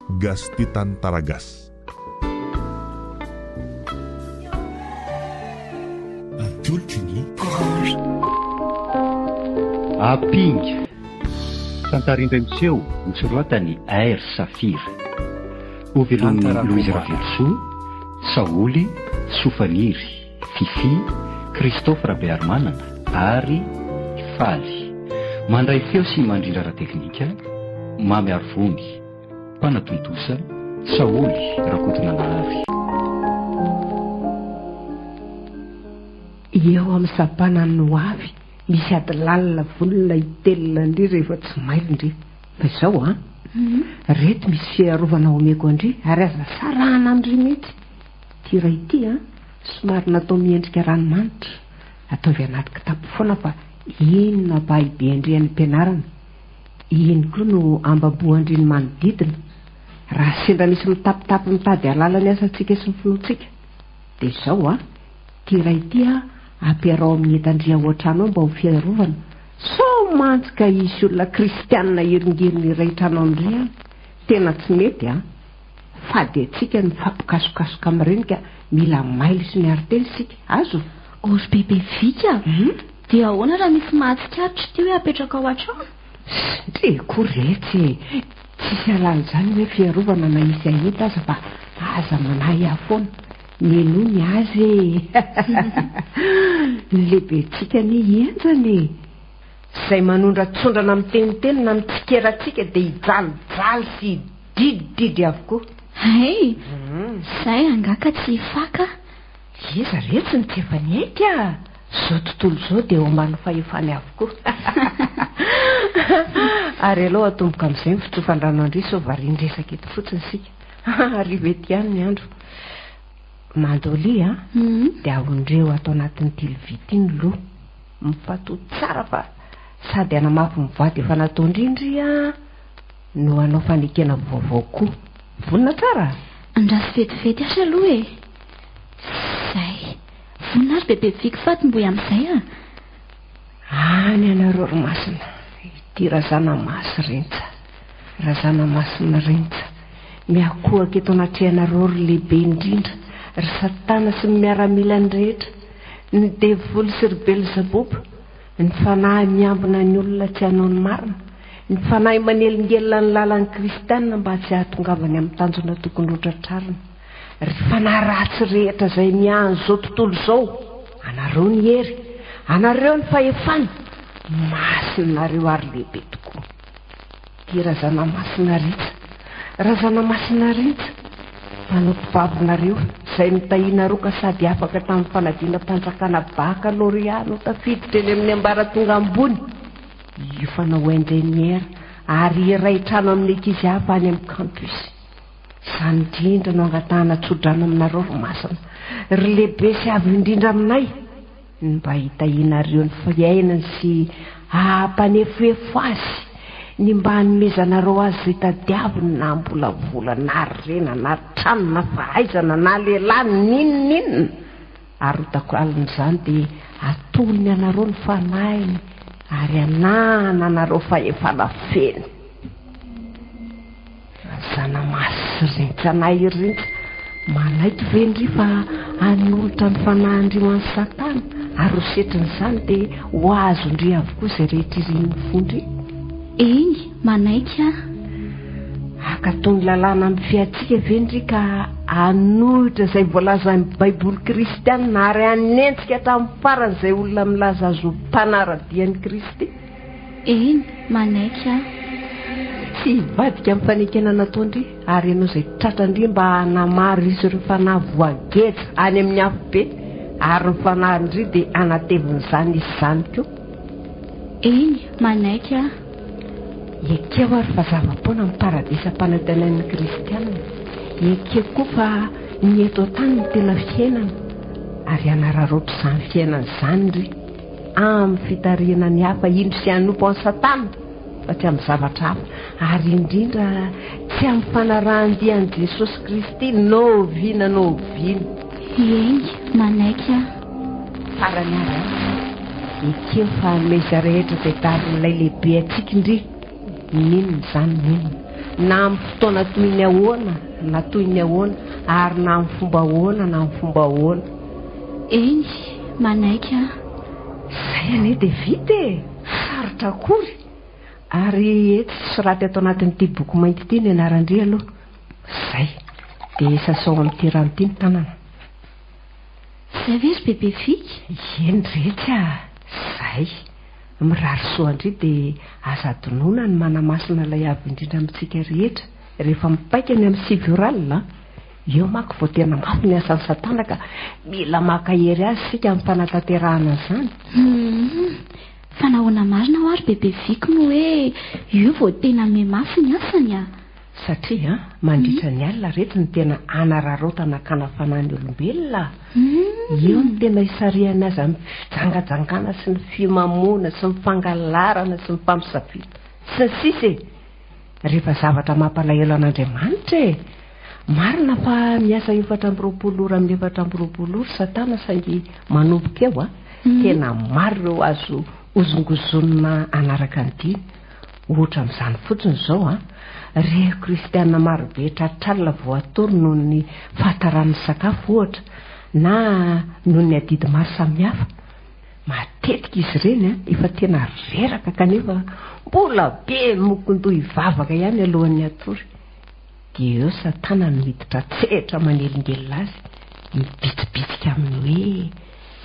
Gasy tia tantara gasy. Atolotry ny Orange. Apinga. Tantara indray miseho nosoratan'i Air Saphir. Hovelomin'i Louise Ravelosoa, Saholy, Sofaniry, Fiffi, Christophe Rabearimanana ary Faly. Mandray feo sy mandrindra ara-teknika, Mamy Arivony. Mpanatontosa, Saholy Rakotonanahary. Eo amin'ny sampanan'ny ho avy, misy ady lalina vonona hitelina an-dry rehefa tsy mailo ndry. Fa izao an! Reto misy fiarovana omeko an-dry ary aza sarahana amin-dry mihitsy. Ity iray ity an, somary natao miendrika ranomanitra. Ataovy anaty kitapo foana fa iny no ampahibe an-dry any am-pianarana. Iny koa no ambaboan-dry ny manodidina. Raha sendra misy mitapitapy mitady hahalala ny asantsika sy ny finoantsika. Dia izao an, ity iray ity an, ampiaraho amin'ny entan-dry ao an-trano ao mba ho fiarovana. Sao mantsy ka hisy olona kristianina hiringiriny iray trano amin-dry an! Tena tsy mety an! Fady antsika ny mifampikasokasoka amin'ireny ka mila mailo sy miaro tena isika. Azo? O ry bebe Vika a! Dia ahoana raha misy mahatsikaritra ity hoe apetraka ao an-trano? Ndry koa retsy e! Tsisy halala izany hoe fiarovana na hisy hahita aza fa aza manahy ahy foana. Mihainoa ny azy e! Ny lehibentsika anie henjana e! Izay manondratsondrana miteniteny na mitsikera antsika dia hijalijaly sy hidridridry avokoa. Hay! Izay angaha ka tsy hifaka? Iza retsy no tsy efa niaiky a! Izao tontolo izao dia eo ambany fahefany avokoa. Ary aleo atomboka amin'izay ny fitsofan-drano an-dry sao varian-dresaka eto fotsiny isika. Hariva eto ihany ny andro. Mandolia a! Dia ahondreho ato anatin'ity lovia ity ny loha. Mifatoa tsara fa sady hanamafy ny voady efa nataon-dry ndry a! No hanao fanekena vaovao koa. Vonona tsara? Andraso vetivety asa aloha e! Zay. Vonona ary bebe Viky fa tomboy amin'izay a! Any ianareo ry Masina, ity Razanamasy Rintsa, Razanamasina Rintsa, miakohaka eto anatrehanareo ry lehibe indrindra, ry Satana sy ny miaramilany rehetra, ny devoly sy ry Belzeboba, ny fanahy miambina ny olona tsy hanao ny marina, ny fanahy manelingelina ny lalan'ny kristiana mba tsy hahatongavany amin'ny tanjona tokony hotratrarina. Ry fanahy ratsy rehetra izay miahy an'izao tontolo izao, anareo ny hery, anareo ny fahefana, masina nareo ary lehibe tokoa. Ity Razanamasina Ritsa, Razanamasina Ritsa, mpanompovavinareo, izay notahianareo ka sady afaka tamin'ny fanadinam-panjakana bakalorea no tafiditra eny amin'ny ambaratonga ambony, hiofana ho injeniera ary hiray trano amin'ny ankizy hafa any amin'ny campus. Izany indrindra no angatahana tso-drano aminareo ry masina, ry lehibe sy avo indrindra aminay, ny mba hitahianareo ny fiainany sy hahampanefoefo azy, ny mba hanomezanareo azy izay tadiaviny na mbola vola na harena na trano na fahaizana na lehilahy n'inon'inona, ary ho takalon'izany dia atolony anareo ny fanahiny ary hanananareo fahefana feno. Razanamasy rintsa na i Rintsa, manaiky ve ndry fa hanolotra ny fanahin-dry ho an'i Satana ary ho setrin'izany dia ho azon-dry avokoa izay rehetra irin'ny fon-dry? Eny, manaiky aho. Hankatò ny lalàna mifehy antsika ve ndry ka hanohitra izay voalazan'ny Baiboly kristianina ary hanenjika hatramin'ny farany izay olona milaza azy ho mpanara-dia an'i Kristy? Eny, manaiky aho. Tsy hivadika amin'ny fanekena nataon-dry, ary ianao izay tratran-dry mba hanamaro izy ireo fanahy voageja any amin'ny afobe, ary ny fanahin-dry dia hanatevin'izany izy izany koa. Eny, manaiky aho. Ekeo ary fa zava-poana ny paradisa ampanantenain'ny kristiana. Ekeo koa fa ny eto an-tany no tena fiainana, ary hanararaotra izany fiainana izany ry. amin'ny fitarihana ny hafa hino sy hanompo an'i Satana fa tsy amin'ny zavatra hafa, ary indrindra tsy amin'ny fanarahan-dia an'i Jesosy Kristy n'oviana n'oviana. Eny, manaiky aho. Farany ary an, ekeo fa hanome izay rehetra tadiavin'ilay lehibe antsika ndry, n'inona izany n'inona. Na amin'ny fotoana toy ny ahoana na toy ny ahoana ary na amin'ny fomba ahoana na amin'ny fomba ahoana. Eny, manaiky aho. Izay anie dia vita e! Tsy sarotra akory. Ary etsy soraty ato anatin'ity boky mainty ity ny anaran-dry aloha. Izay. Dia sasao amin'ity rano ity ny tanana. Izay ve ry Bebe Viky? Eny retsy a! Izay. Mirary soa an-dry dia aza adinoina ny manamasina ilay Avo Indrindra amintsika rehetra rehefa mipaika ny amin'ny 9 ora alina an! Eo manko vao tena mafy ny asan'i Satana ka mila maka hery azy isika amin'ny fanatanterahana an'izany. Humm. Fa nahoana marina hoa ry Bebe Viky no hoe io vao tena mihamafy ny asany a? Satria mandritra ny alina reto no tena anararaotana hakana fanahy ny olombelona a! Eo no tena isarihana azy amin'ny fijangajangana sy ny fimamoana sy ny fangalarana sy ny famosaviana sy ny sisa e! Rehefa zavatra mampalahelo an'Andriamanitra e! Marina fa miasa 24 ora amin'ny 24 ora Satana saingy manomboka eo a, tena maro ireo azo hozongozonina hanaraka ny diany. Ohatra amin'izany fotsiny izao a, ireo kristiana marobe tratr'alina voatory noho ny fahataran'ny sakafo ohatra, na noho ny adidy maro samihafa. Matetika izy ireny efa tena reraka kanefa mbola be mokondoha hivavaka ihany alohan'ny hatory. Dia eo Satana no miditra an-tsehatra manelingelina azy, mibitsibitsika aminy hoe,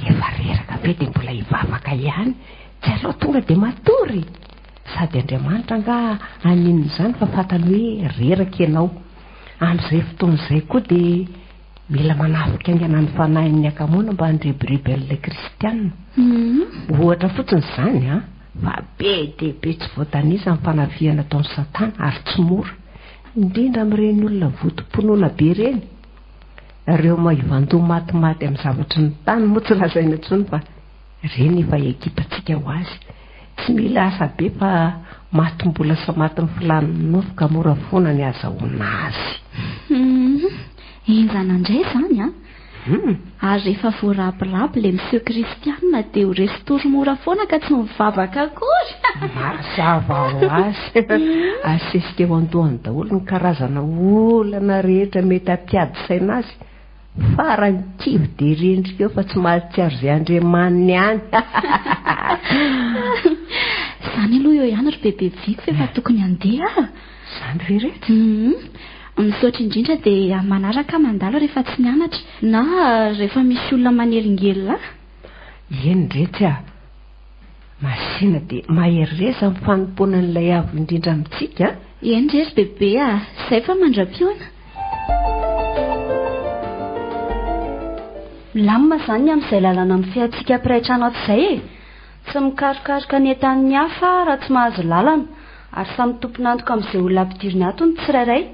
Efa reraka be dia mbola hivavaka ihany, tsy aleo tonga dia matory? Sady Andriamanitra angaha haninona izany fa fantany hoe reraka ianao. Amin'izay fotoana izay koa dia mila manafika haingana ny fanahin'ny hakamoana mba handrebireby an'ilay kristiana. Ohatra fotsiny izany an, fa be dia be tsy voatanisa ny fanafihana ataon'i Satana ary tsy mora. Indrindra amin'ireny olona votom-pinoana be ireny. Ireo maivandoha matimaty amin'ny zavatry ny tany moa tsy lazaina intsony fa ireny efa ekipantsika ho azy. Tsy mila asa be fa matim-bola sy matin'ny filàn'ny nofo ka mora foana ny ahazahoana azy. Humm, henjana indray izany an! Ary rehefa voarabiraby ilay miseho kristianina dia ho resy tory mora foana ka tsy mivavaka akory! Mazava ho azy! Asesika eo an-dohany daholo ny karazana olana rehetra mety hampiady saina azy. Farany kivy dia rendrika eo fa tsy mahatsiaro izay andriamaniny any. Izany aloha eo ihany ry bebe Viky fa efa tokony handeha ah. Izany ve reto? Hum. Misaotra indrindra dia amin'ny manaraka aho mandalo rehefa tsy mianatra na rehefa misy olona manelingelina ahy. Eny retsy ah. Masina dia mahereza amin'ny fanompoana an'ilay Avo Indrindra amintsika a! Eny re ry bebe a! Izay fa mandra-pihaona. Milamina izany ny amin'izay lalana mifehy antsika mpiray trano ato izay e! Tsy mikarokaroka ny entan'ny hafa raha tsy mahazo lalana ary samy tompon'antoka amin'izay olona ampidiriny ato ny tsirairay.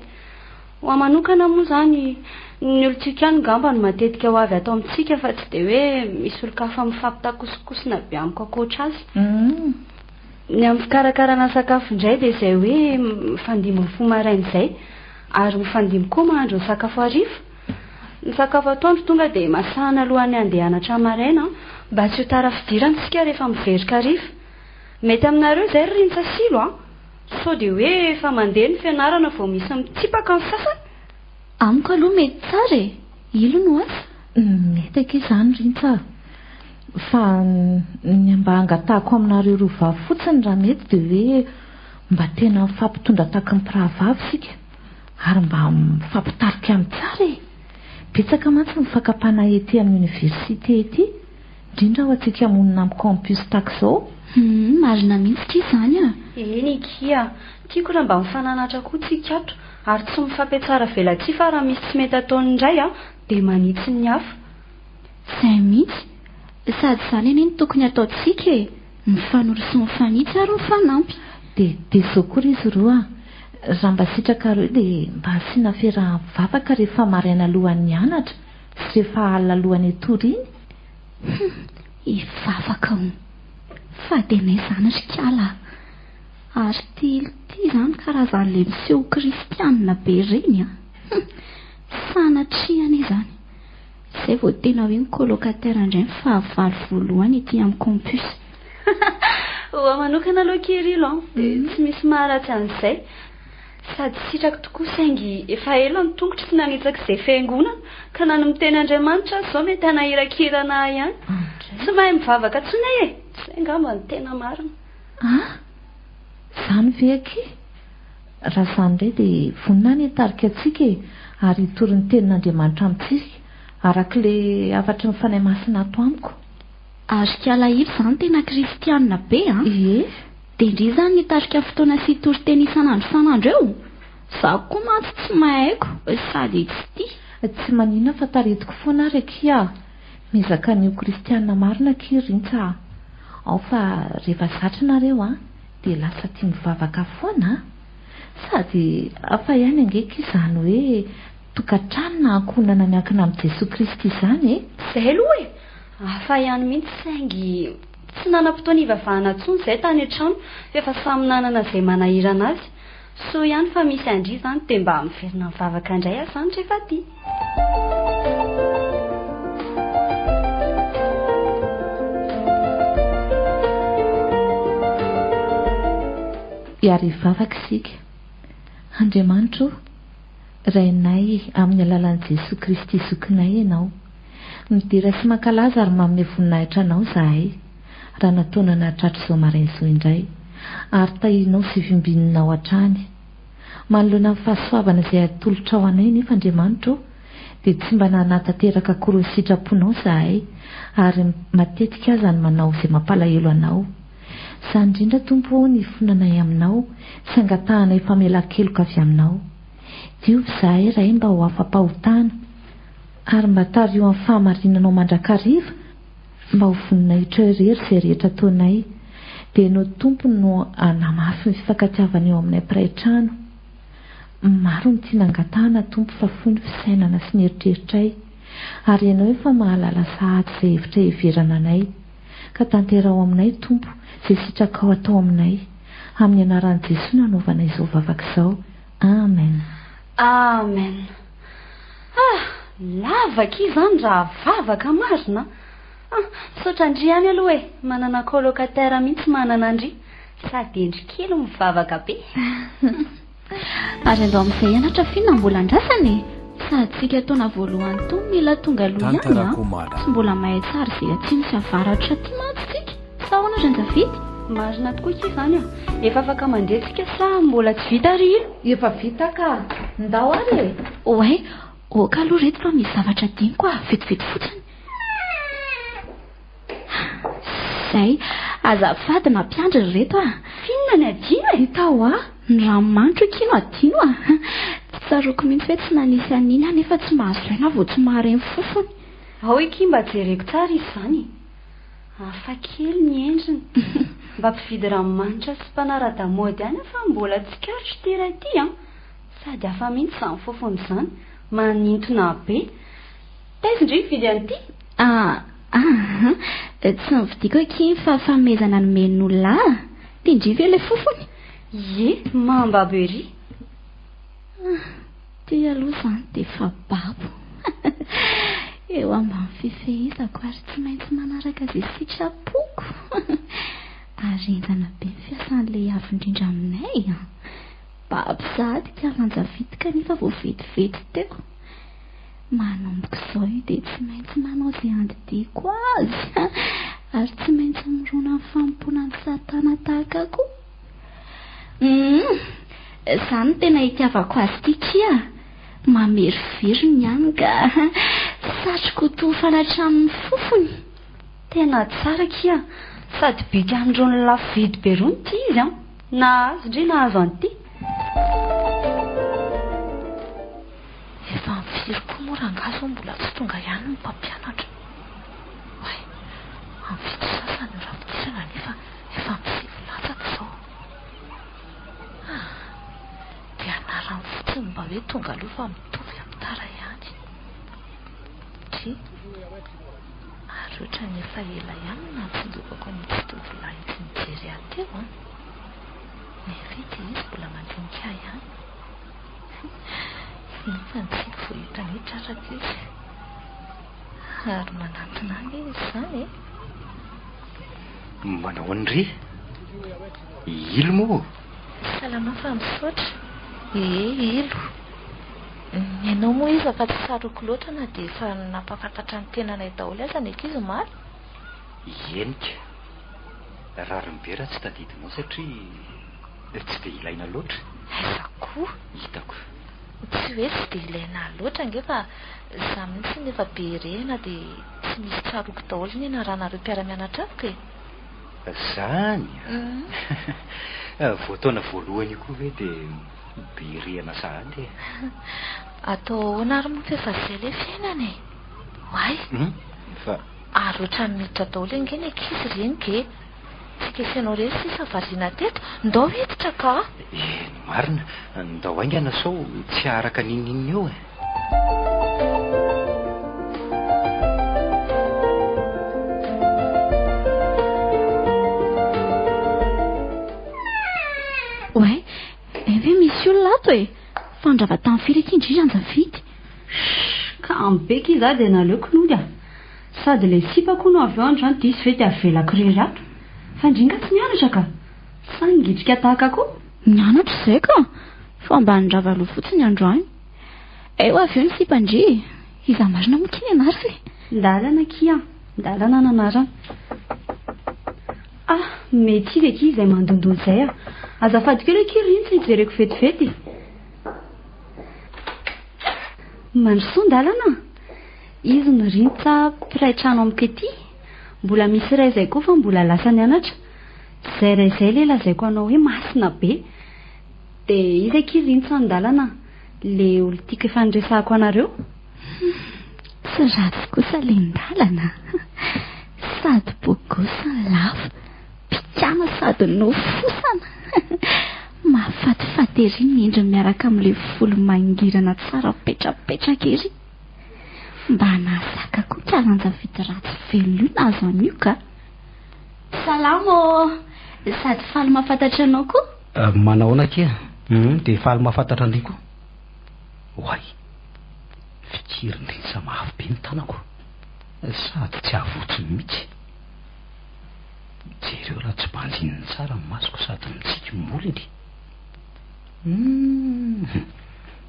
Ho ahy manokana moa izany, ny olon-tiako ihany ngamba no matetika ho avy ato amintsika fa tsy dia hoe misy olon-kafa mifampitakosokosona be amiko ankoatra azy. Ny amin'ny fikarakarana sakafo indray dia izay hoe mifandimby mifoha maraina izay ary mifandimby koa mahandro ny sakafo hariva. Ny sakafo atoandro tonga dia masahana alohan'ny handeha hanatra maraina mba tsy ho tara fidirana isika rehefa miverin-kariva. Mety aminareo izay ry Rintsa Silo a! Sao dia hoe efa mandeha ny fianarana vao misy mitsipaka ny sasany? Amiko aloha mety tsara e! Ilo no asa? Mety akia izany Rintsa a! Fa ny mba angatahako aminareo roa vavy fotsiny raha mety dia hoe mba tena mifampitondra tahaky ny mpirahavavy isika ary mba mifampitarika amin'ny tsara e! Betsaka mantsy ny fakam-panahy ety amin'ny oniversite ety, indrindra ho antsika monina amin'ny campus tahaka izao. Humm, marina mihitsy ity izany a! Eny akia, tiako raha mba mifananatra koa tsika ato, ary tsy mifampiatsara velatsihy fa raha misy tsy mety ataon'ny iray dia manitsy ny hafa. Izay mihitsy, sady izany anie no tokony hataontsika e! Mifanoro sy mifanitsy ary mifanampy. Dia dia izao koa ry izy roa a! Raha mba sitrakareo dia mba asiana fiaraha-mivavaka rehefa maraina alohan'ny hianatra sy rehefa alina alohan'ny hatory iny. Hum! Hivavaka hono! Fady anay izany ry kala a! Ary ity ity izany karazan'ilay miseho ho kristianina be ireny a! Hum! Sanatria anie izany! Izay vao tena hoe ny colocataire indray no fahavalo voalohany ety amin'ny campus. Ho ahy manokana aloha Kirilo an, dia tsy misy maharatsy an'izay. Sady sitrako tokoa saingy efa ela ny tongotro tsy nanitsaka izay fiangonana ka na ny miteny Andriamanitra aza izao mety hanahirakirana ahy ihany. Tsy mahay mivavaka intsony aho e! Izay angamba no tena marina. Ah! Izany ve akia? Raha izany indray dia vonona aho ny hitarika antsika e! Ary hitory ny tenin'Andriamanitra amintsika araka ilay hafatry ny Fanahy Masina ato amiko. Ary kala ilo izany tena kristianina be an! Ie. Dia ndry izany nitarika fotoana sy hitory teny isan'andro isan'andro eo? Izaho koa mantsy tsy mahaiko sady tsy tia. Tsy maninona fa taritiko foana ary akia a! Miezaka ny ho kristianina marina akia Rintsa a! Ao fa rehefa zatra nareo an dia lasa tia mivavaka foana a! Sady hafa ihany ange akia izany hoe tokantrano na ankohonana miankina amin'i Jesoa Kristy izany e! Izay aloha e! Hafa ihany mihitsy saingy tsy nanam-potoana hivavahana intsony izay tany an-trano fa efa samy nanana izay manahirana azy. Soa ihany fa misy an-dry izany dia mba miverina mivavaka indray aho izany rehefa aty. Hiara-hivavaka isika. Andriamanitra o, Rainay amin'ny alalan'i Jesoa Kristy Zokinay Ianao. Midera sy mankalaza ary manome voninahitra Anao izahay, raha nataonao nahatratra izao maraina izao indray, ary tahianao sy vimbininao hatrany. Manoloana ny fahasoavana izay atolotrao anay nefa Andriamanitra ô, dia tsy mba nanatanteraka akory ny sitraponao izahay, ary matetika aza ny manao izay mampalahelo Anao. Izany indrindra Tompo ô ny ifonanay Aminao sy angatahanay famelan-keloka avy Aminao. Diovy izahay Ray mba ho afa-pahotana. Ary mba tariho amin'ny fahamarinanao mandrakariva mba ho voninahitrao irery izay rehetra ataonay. Dia Ianao Tompo no hanamafy ny fifankatiavana eo aminay mpiray trano. Maro ny tiana angatahana Tompo fa fohy ny fisainana sy ny eritreritray. Ary Ianao efa mahalala sahady izay hevitra hiheverana anay. Ka tanteraho aminay Tompo izay sitrakao atao aminay. Amin'ny anaran'i Jesoa no anaovana izao vavaka izao. Amen. Amen. Ah! Lava akia izany raha vavaka marina ah! Misaotra an-dry ihany aloha e! Manana colocataire mihitsy manana an-dry. Sady hendry kely mivavaka be. Ary andao amin'izay hianatra f'inona mbola andrasana e! Sady tsika taona voalohany tony mila tonga aloha ihany an! Tsy mbola mahay tsara izay atsimo sy avaratra aty mantsy tsika. Sa ahoana Ranjavidy? Marina tokoa akia izany an! Efa afaka mandeha tsika sa mbola tsy vita ry ilo? Efa vita ka! Ndao ary e! Oay, ok aloha reto fa misy zavatra adinoko ah, vetivety fotsiny. Zay, azafady nampiandry ry reto ah! F'inona ny adino e? Hita hoa, ny ranomanitra akia no adino ah! Tsy tsaroako mihitsy hoe tsy nanisy an'iny aho nefa tsy mahazo aina vao tsy mahare ny fofony. Ao akia mba jereko tsara izy izany e! Hafa kely ny endriny. Mba mpividy ranomanitra sy mpanara-damaody ihany aho fa mbola tsikaritro ity iray ity an! Sady hafa mihitsy izany fofony izany. Manintona be. Taiza ndry nividy an'ity? Ah ah tsy novidiako akia iny fa fanomezana nomen'olona ahy. Tian-dry ve ilay fofony? Ie, mambabo ery. Ah, ty aloha izany dia efa babo. Eo ambany fifehezako ary tsy maintsy manaraka izay sitrapoko. Ary henjana be ny fiasan'ilay avo indrindra aminay an. Babo sahady ka lanjavidy kanefa vao vetivety teo. Manomboka izao io dia tsy maintsy manao izay andidiako azy ary tsy maintsy mirona amin'ny fanompoana an'i Satana tahaka ahy koa. Humm! Izany no tena itiavako azy ity kia! Mamerivery ny any ka! Satriko ho tofana hatramin'ny fofony! Tena tsara kia! Sady bika an'irony lafo vidy be irony ity izy an! Nahazo ndry nahazo an'ity! Efa amin'ny firy koa moa rangahy izao mbola tsy tonga ihany ny mpampianatra? Oay! Amin'ny fito sasany ora fidirana nefa efa amin'ny sivy latsaka izao. Ah! Dia anarany fotsiny mba hoe tonga aloha fa mitovy amin'ny tara ihany. Dry! Ary ohatran'ny efa ela ihany no nahatsinjovako an'itsy tovolahy itsy nijery ahy teo an! Nefa ity izy mbola mandinika ahy ihany. Nefa ny tsiky vao hitany hoe tratrako izy. Ary manatona ahy ve izy izany e? Manao an'i ry? Ilo moa? Salama fa misaotra. Ee Ilo. Ny anao moa iza fa tsy tsaroako loatra na dia efa nampahafantatra ny tenanay daholo aza ny ankizy omaly? Henika. Rariny be raha tsy tadidinao satria tsy dia ilaina loatra. Aiza koa? Hitako. Tsy hoe tsy dia ilaina loatra ange fa za mihitsy no efa be rehina dia tsy misy tsaroako daholo ny anaranareo mpiara-mianatra amiko e! Zany a! Vao taona voalohany io koa ve dia be rehana sahady e! Atao ahoana ary moa fa efa zay ilay fiainana e! Oay! Fa. Ary ohatran'ny miditra daholo ange ny ankizy ry Henika e! Tsika sy ianao irery sisa variana teto, ndao hiditra ka! Eny marina, ndao haingana sao tsy haharaka n'inon'inona eo e! Oay, hay ve misy olona ato e! Fandrava tamin'ny firy akia ndry Ranjavidy? Shh! Kamo be ki za dia naleoko nody a! Sady ilay sipako hono avy eo androany diso ve dia avelako irery ato? Fa ndry nga tsy mianatra ka! Sa ngitrika tahaka koa? Nianatra izay ka! Fa mba nirava loha fotsiny androany. Eo avy eo ny sipa ndry e! Iza marina moa ki ny anarana e? Ndalana ki an! Ndalana ny anarana. Ah! Mety izy akia izay mandondona izay a! Azafady kely akia ry Rintsa hijereko vetivety e! Mandrosoa Ndalana a! Izy no Rintsa mpiray trano amiko ety. Mbola misy iray izay koa fa mbola lasa nianatra. Izay iray izay ilay lazaiko anao hoe masina be. Dia izy akia Rintsa Ndalana a! Ilay olon-tiako efa niresahako anareo. Hum, tsy ratsy kosa ilay Ndalana a! Sady beau gosse no lava. Bikàna sady nofosana. Mahafatifaty ery ny endriny miaraka amin'ilay volo mangirana tsara mipetrapetraka ery. Mba nahazaka koa Kalanja vity ratsy velona io nahazo an'io ka. Salama ô! Sady faly mahafantatra anao koa. Manahoana akia? Hum, dia faly mahafantatra an-dry koa. Oay! Fikirin-drensa mafy be ny tanako. Sady tsy avotsony mihitsy. Jereo raha tsy banjininy tsara ny masoko sady mitsiky molony. Humm!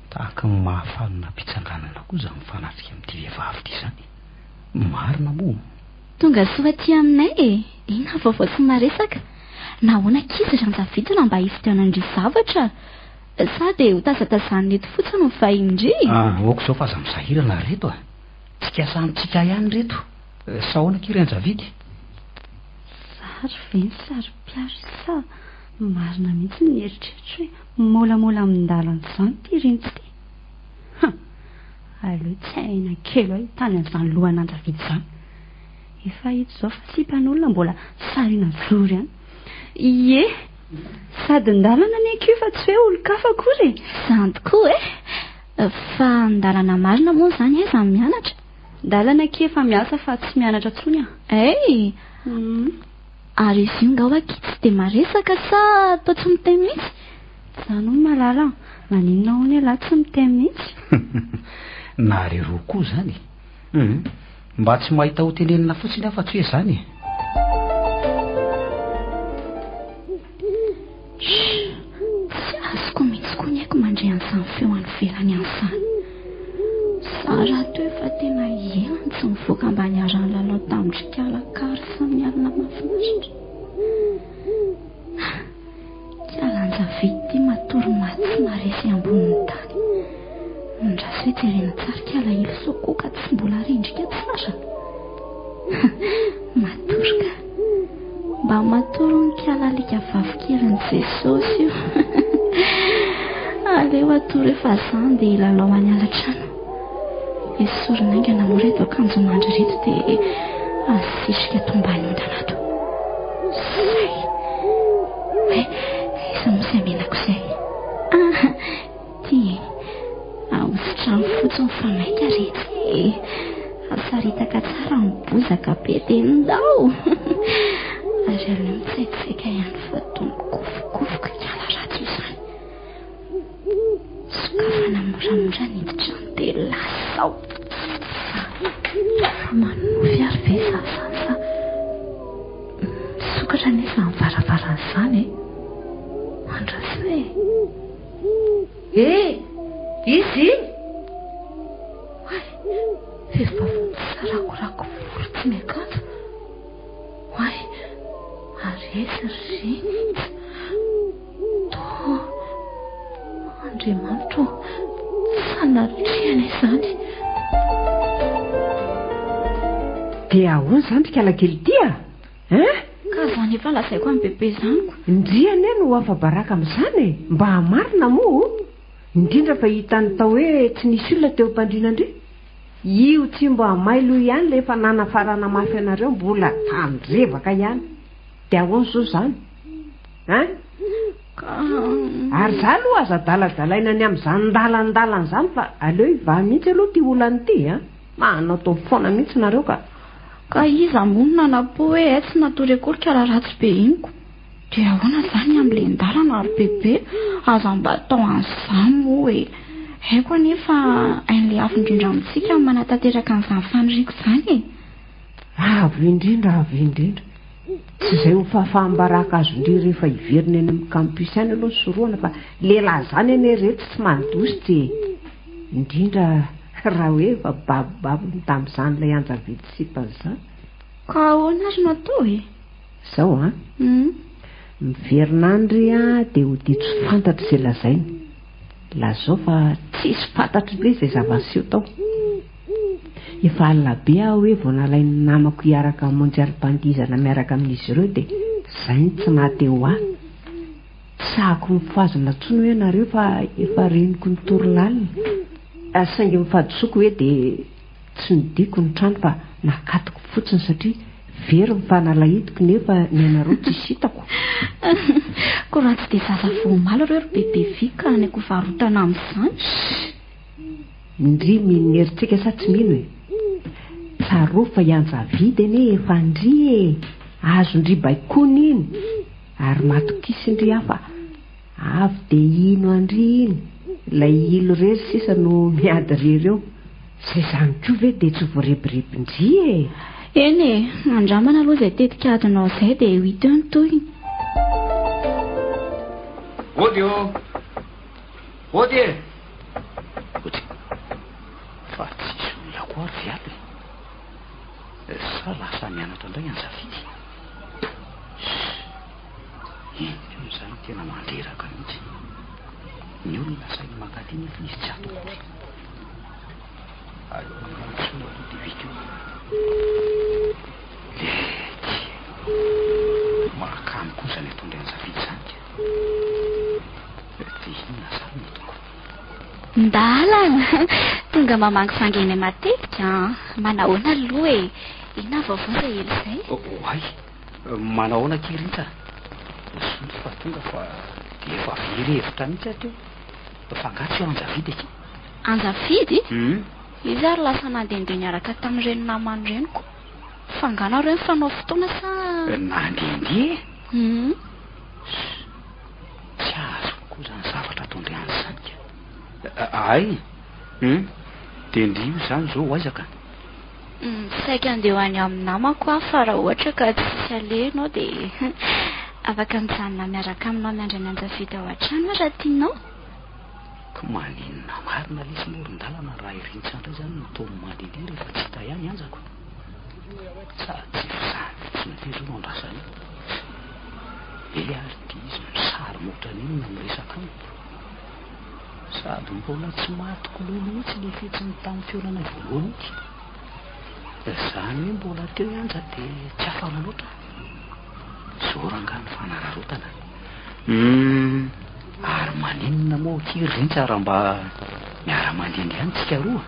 Tahaka ny mahafaly nampitsanganana koa izany mifanatrika amin'ity vehivavy ity izany. Marina moa. Tonga soa aty aminay e! Inona ny vaovao tsy maresaka? Nahoana ankizy ry Anjavidy raha mba hividianan-dry zavatra? Sa dia ho tazatazanina eto fotsiny ny vahiny-ndry? Ah, ok izao fa aza misahirana ry reto a! Tsika samy tsika ihany reto. Sa ahoana akia ry Anjavidy? Sary ve ny saro-piaro sa marina mihitsy ny eritreritro hoe môlamôla amin-dalana izany ity rentsy ity? Hum! Aleo tsy aina kely ahitany an'izany lohan'Anjavidy izany. Efa hita izao fa sipan'olona mbola sarina zoro ihany. Ie! Sady ndalana anie akia fa tsy hoe olon-kafa akory e! Izany tokoa e! Fa ndalana marina moa izany aiza no mianatra? Ndalana akia efa miasa fa tsy mianatra tsony a! Hey! Ary izy io nga hoa akia tsy dia maresaka sa toa tsy miteny mihitsy? Zany hono malala a! Maninona hono ialahy tsy miteny mihitsy? Nareo koa zany e! Hum! Mba tsy mahita ho tenenina fotsiny aho fa tsy hoe zany e! Shh! Tsy azoko mihitsy koa ny aiko mandre an'izany feo any ivelany any izany. Za rahateo efa tena ela no tsy nivoaka mba niara-nilalao tamin-dry Kala Kary sy ny alina mahafinaritra. Kala Anjavidy ity matory maty tsy maharesy ambonin'ny tany. Andraso hoe jerena tsara Kala ilo sao koa ka tsy mbola rendrika tsara. Matory ka. Mba matory hono kiala alika vavy kelin'i Jesosy io. Aleo atory efa za andeha hilalao any alatrano. Esorina haingana moa ireto akanjo mandry ireto dia asisika ato ambany ondana ato. Zay. Hay, aiza moa izay menako izay? Ah, Ty e! Ahosotrano fotsiny fa maika retsy e! Asaritaka tsara ny bozaka be dia ndao! Ary aleo mitsaitsaika ihany fa toa mikofokofoka hiala ratsy izany. Sokafana moramora ny hiditra ny dia lasa ao! Fa manonofy ary ve izaho izany sa misokatra anie izany varavarana izany e? Andraso e! Eh! Iza iny? Oay! Vehivavy misarakorako volo tsy miakanjo. Oay! Ary aiza ry Rintsa? Toa Andriamanitra ô! Sanatria anie izany! Dia ahoana izany ry kalakely ity a? Hein? Ka izany efa lazaiko an'i Bebe izany ko. Ndry anie no ho afa-baraka amin'izany e! Mba marina moa o! Indrindra fa hitany tao hoe tsy nisy olona teo am-pandriana ndry. Io tsy mba mailo io ihany ilay efa nanafarana mafy anareo mbola tandrevaka ihany. Dia ahoana izao izany? Hein? Ka. Ary za aloha aza adaladalaina ny amin'izany ndalandalana izany fa aleo hivaha mihitsy aloha ity olana ity an! Manaotao foana mihitsy nareo ka. Ka iza moa no nanapo hoe hay tsy natory akory ka raha ratsy be iny ko. Dia ahoana izany ny amin'ilay ndalana ry bebe? Aza mba atao an'izany moa e. Haiko anie fa hain'ilay avo indrindra amintsika ny manatanteraka an'izany faniriako izany e. Avo indrindra, avo indrindra. Tsy izay ho fahafaham-baraka azon-dry rehefa hiverina eny amin'ny campus any aloha ny sorohana fa lehilahy izany anie ireto tsy mandositra e! Indrindra raha hoe efa babobabony tamin'izany ilay anjavidy sipany izany. Ka ahoana ary no atao e? Izao an! Miverina any ry an dia ho tsy fantatro izay lazainy. Lazao fa tsisy fantatro indray izay zava-niseho tao. Efa alina be aho hoe vao nalain'ny namako hiaraka hamonjy alim-pandihizana miaraka amin'izy ireo dia izay no tsy naha te ho ahy. Tsy sahako mifohazina intsony hoe ianareo fa efa reniko nitory lalina. Saingy ny fahadisoako hoe dia tsy nodiako ny trano fa nakatoko fotsiny satria very ny fanalahidiko nefa ny anareo tsisy hitako. Koa raha tsy dia zaza vao omaly ireo ry bebe vy ka any an-kovarotana amin'izany. Ndry mino ny herintsika sa tsy mino e? Tsarovy fa i Anjavidy anie efa ndry e! Azon-dry baikoina iny ary matokisa ndry aho fa avy dia hino an-dry iny, ilay ilo irery sisa no miady irery eo. Izay izany koa ve dia tsy voarebirebin-dry e? Eny e, andramana aloha izay tetik'adinao izay dia ho hita eo ny tohiny. Ody ô! Ody e! Ody. Fa tsisy olona koa ary ve ato e? Sa lasa nianatra indray Anjavidy? Iny koa izany tena mandreraka mihitsy. Ny olona asainy mankaty nefa izy tsy ato akory. Aleo antsoina aloha dia vita eo. Lety. Mahakamo koa izany ataon-dry Anjavidy izany ka. Dia inona izany no ataoko? Ndalana! Tonga mamangivangy anay matetika an! Manahoana aloha e? Inona ny vaovao izay ela izay? Oay! Manahoana akia Rintsa? Zoto fa tonga fa dia efa very hevitra mihitsy aho teo. Fa angaha tsy eo Anjavidy akia? Anjavidy? Izy ary lasa nandehandeha niaraka tamin'ireny namany ireny ko. Fa angaha nareo nifanao fotoana sa? Nandehandeha? Tsy azoko koa izany zavatra ataon-dry any izany ka. Hay! Hum! Dia ndry io izany izao ho aiza ka? Saika handeha ho any amin'ny namako aho fa raha ohatra ka tsisy aleha ianao dia afaka mijanona miaraka aminao miandry an'i Anjavidy ao an-trano aho raha tianao. Ka maninona marina lesy moa ry Ndalana raha i Rintsa indray izany no toa mandehandeha rehefa tsy hita ihany Anjako? Sa tsy izany fotsiny ve izao no andrasana eo? Be ary ity izy misarona ohatran'inona miresaka amiko. Sady mbola tsy matiko loha mihitsy ilay fihetsiny tamin'ny fihaonanay voalohany iny. Izany hoe mbola teo i Anja dia tsy afa-manoatra. Zao rangahy ny fanararaotana. Humm, ary maninona moa akia ry Rintsa raha mba miara-mandehandeha any tsika roa?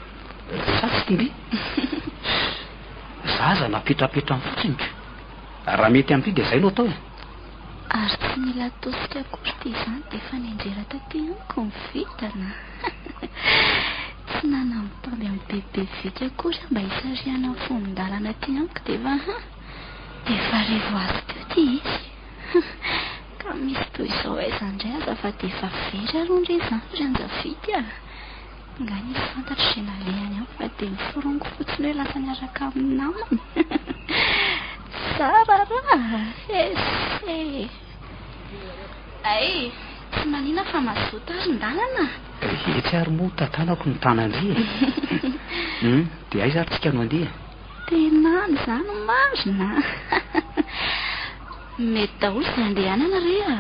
Sa tsy tian-dry? Zaza napetrapetrany fotsiny ko. Raha mety amin'ity dia izay no atao e. Ary tsy mila tosika akory ity izany dia efa nianjera taty amiko ny vintana. Tsy nanambitamby an'i Bebe Viky akory aho mba hisarihana ny fomon-dalana aty amiko dia efa ha! Dia efa revo azy teo ity izy. Ka misy toy izao aiza indray aza fa dia efa very ary hono re izany ry Anjavidy a! Nga nisy fantatro izay nalehany any fa dia niforongo fotsiny hoe lasa niaraka amin'ny namany. Tsara raha! Ese! Ay! Tsy manina fa mazoto ary ndalana. Etsy ary moa tantanako ny tanan-dry e. Hum, dia aiza ary tsika no handeha? Tena any izany marina a! Mety daholo izay andehanana re a!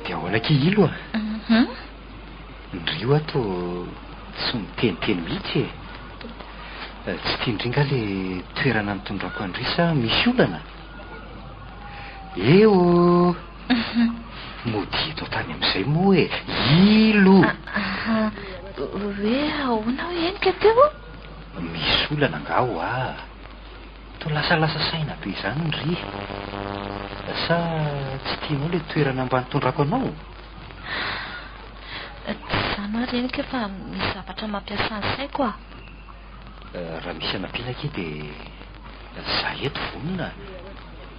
Dia ahoana akia Ilo a? Ndry io ato tsy miteniteny mihitsy e! Tsy tian-dry nga le toerana nitondrako an-dry sa misy olana? Eo! Mody eto an-tany amin'izay moa e! Ilo! Hoe ahoana hoy henika teo? Misy olana angaha hoa? Toa lasalasa saina be izany ndry. Sa tsy tianao ilay toerana mba nitondrako anao? Tsy izany hoa reniko fa misy zavatra mampiasa ny saiko ah. Raha misy hanampiana akia dia za eto vonona.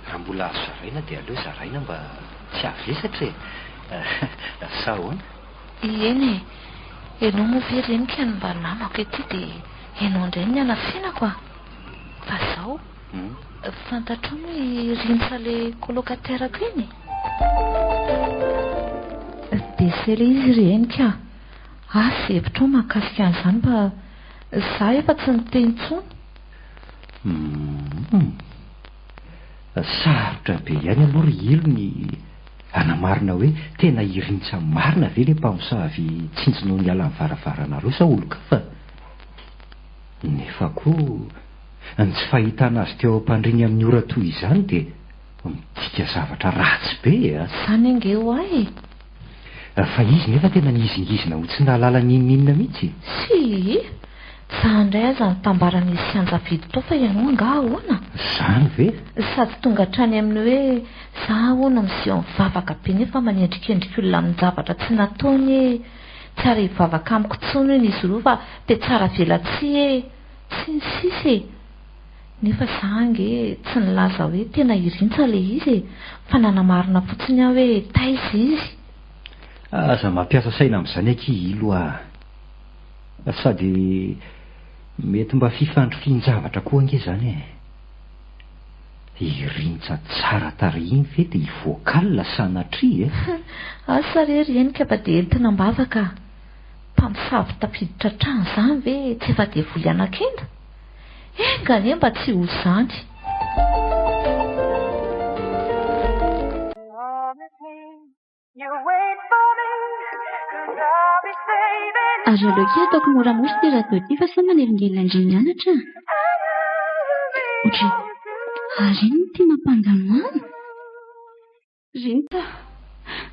Raha mbola azo zaraina dia aleo zaraina mba tsy havesatra e. Sa ahoana? Eny e. Ianao moa ve reniko no mba namako ety dia ianao indray no nianafinako ah. Fa zao, fantatrao moa i Rintsa le colocataire-ko iny? Dia zay le izy ry Henika a! Asa hevitrao mahakasika an'izany fa za efa tsy niteny intsony. Humm. Sarotra be ihany aloha ry Ilo ny hanamarina hoe tena i Rintsa marina ve le mpamosavy tsinjonao niala ny varavaranareo sa olon-kafa? Nefa koa, ny tsy fahitana azy teo am-pandriany amin'ny ora toy izany dia midika zavatra ratsy be a! Izany ange ho ahy e! Fa izy nefa tena nihizingizina ho tsy nahalala n'inon'inona mihitsy. Tsia! Za indray aza nitambaran'izy sy Anjavidy tao fa ianao angaha ahoana? Izany ve? Sady tonga hatrany amin'ny hoe za hono miseho mivavaka be nefa manendrikendrika olona amin-javatra tsy nataony e! Tsy ary hivavaka amiko intsony hono izy roa fa dia tsara velatsihy e! Sy ny sisa e! Nefa za ange tsy nilaza hoe tena i Rintsa ilay izy e! Fa nanamarina fotsiny aho hoe taiza izy. Aza mampiasa saina amin'izany akia Ilo a! Sady mety mba fifandrifian-javatra koa ange izany e! I Rintsa tsara tarehy iny ve dia hi-vocal sanatria e? Asa re ry henika fa dia entina am-bavaka a! Mpamosavy tafiditra an-trano izany ve tsy efa devoly anakenda? Enga anie mba tsy ho izany! Ary aleo kely ataoko moramora ity radio ity fa sao manelingelina an-dry mianatra a! Ohatry, ary inona ity mampanganohano? Rinta,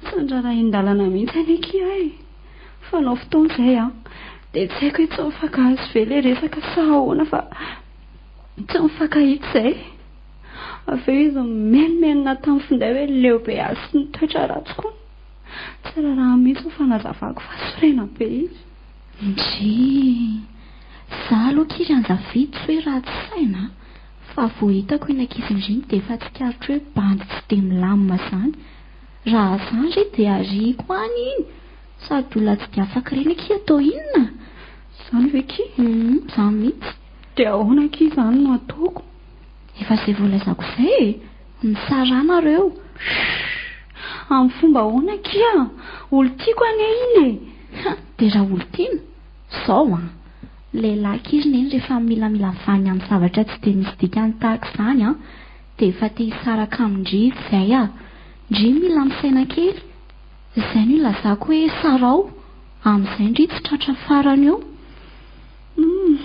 tsy nirarahin-dalana mihitsy anie akia aho e! Fanao fotoana izay an! Dia tsy haiko hoe tsy mifankahazo ve ilay resaka sa ahoana fa tsy mifankahita izay. Avy eo izy nimenomenona tamin'ny finday hoe leo be azy sy ny toetra ratsy koa. Tsy raharaha mihitsy ny fanazavako fa sorena be izy. Ndrii! Za aloha kiry anjavidy tsy hoe ratsy saina a! Fa vao hitako iny ankizy indry iny dia efa tsikaritro hoe bandy tsy dia milamina izany. Raha zany re dia ariako any iny! Sady olona tsy dia afaka ireny akia atao inona? Izany ve kia? Hum, izany mihitsy. Dia ahoana akia izany no ataoko? Efa izay voalazako izay e! Misaraha nareo! Shh! Amin'ny fomba ahoana akia? Olon-tiako anie iny e! Ha! Dia raha olon-tiana? Izao an! Lehilahy akia ry neny rehefa milamila vaniny amin'ny zavatra tsy dia misy dikany tahaka izany an! Dia efa te hisaraka amin-dry izy izay ah! Ndry mila misaina kely! Izay no ilazako hoe sarao! Amin'izay ndry tsy tratra farany eo! Humm!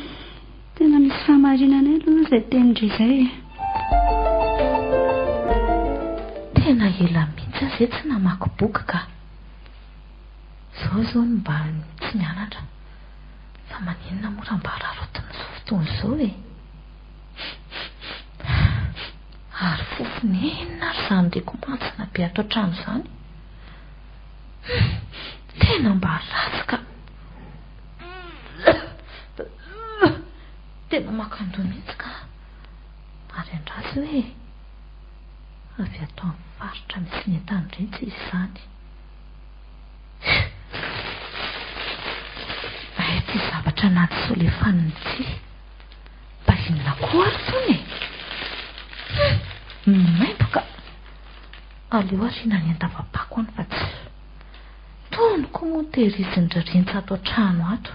Tena misy fahamarinana aloha izay tenin-dry izay e! Tena ela mihitsy aho izay tsy namaky boky ka! Izao izao no mba tsy mianatra. Fa maninona moa raha mba araraotin'izao fotoana izao e? Ary fofona inona ary izany reko mantsina be ato an-trano izany? Humm! Tena mba ratsy ka! Tena makandoha mihitsy ka! Ary andraso hoe avy ato amin'ny faritra misy ny entany-drentsy izy izany. Hay ity zavatra anaty solefanina ity. Mba inona koa ary itony e? Hum! Maimbo ka! Aleo ariana any an-dava-pako any fa tsy. Tony koa moa tehirizin-dry Rintsa ato an-trano ato.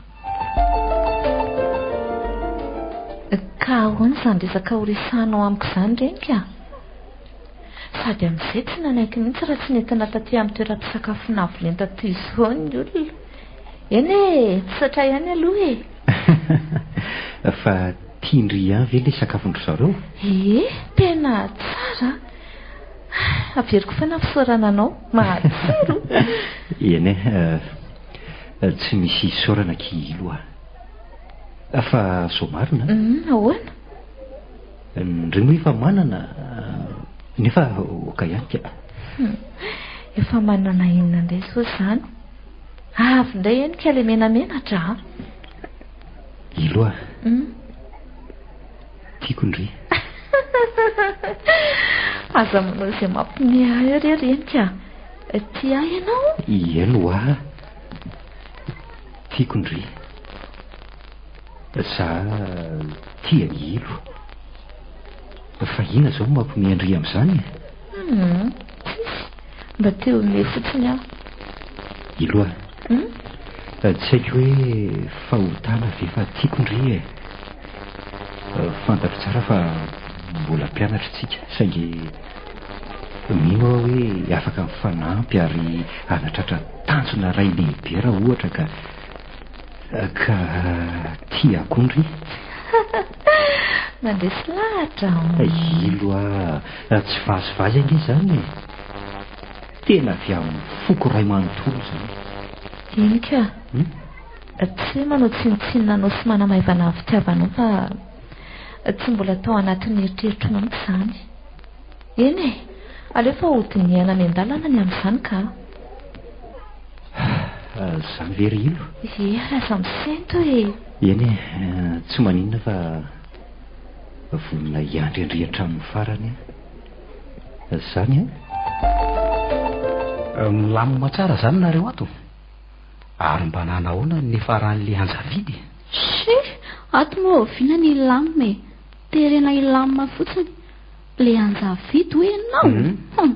Ka ahoana izany resaka horesahanao amiko izany reniko a? Sady amin'izay tsy nanaiky mihitsy raha tsy nentina taty amin'ny toeram-pisakafoana avo lenta toy izao ny olona. Eny e, misaotra ihany aloha e! Fa tian-dry ihany ve ilay sakafon-dry zareo? Ie, tena tsara an! Averiko foana ny fisaorana anao, matsiro! Eny e, tsy misy isaorana akia Ilo a! Fa zao marina an! Ahoana? Ndry moa efa manana nefa ok ihany ka. Efa manana inona indray izao izany? Avy indray eny ka ilay menamenatra a! Ilo a! Tiako ndry. Aza manao izay mampiomehy ahy eo re reny ka. Tia ahy ianao? Eny hoa. Tiako ndry. Za tia an'i Ilo. Fa inona izao no mampiomehy an-dry amin'izany e? Hum, tsisy. Mba te homehy fotsiny aho. Ilo a. Hum? Tsy haiko hoe fahotana ve fa tiako ndry e. Fantatro tsara fa mbola mpianatra isika saingy mino aho hoe afaka mifanampy ary hanatratra tanjona iray lehibe raha ohatra ka ka tia akoho ndry. Mandresy lahatra an! Ilo a! Tsy vazivazy ange izany e! Tena avy amin'ny foko iray manontolo izany. Eny ka! Tsy hoe manao tsinontsinona anao sy manamaivana ny fitiavanao fa tsy mbola tao anatin'ny eritreritro mihitsy izany. Eny e! Aleo fa hodinihana miandalana ny amin'izany ka! Izany ve ry Ilo? Ie ary aza misento e! Eny e, tsy maninona fa vonona hiandry an-dry hatramin'ny farany aho. Izany an? Milamina tsara izany nareo ato? Ary mba nanahoana ny nifaran'le anjavidy e? Tsia, ato moa oviana ny hilamina e? Terena hilamina fotsiny. Le anjavidy hoy ianao? Hum,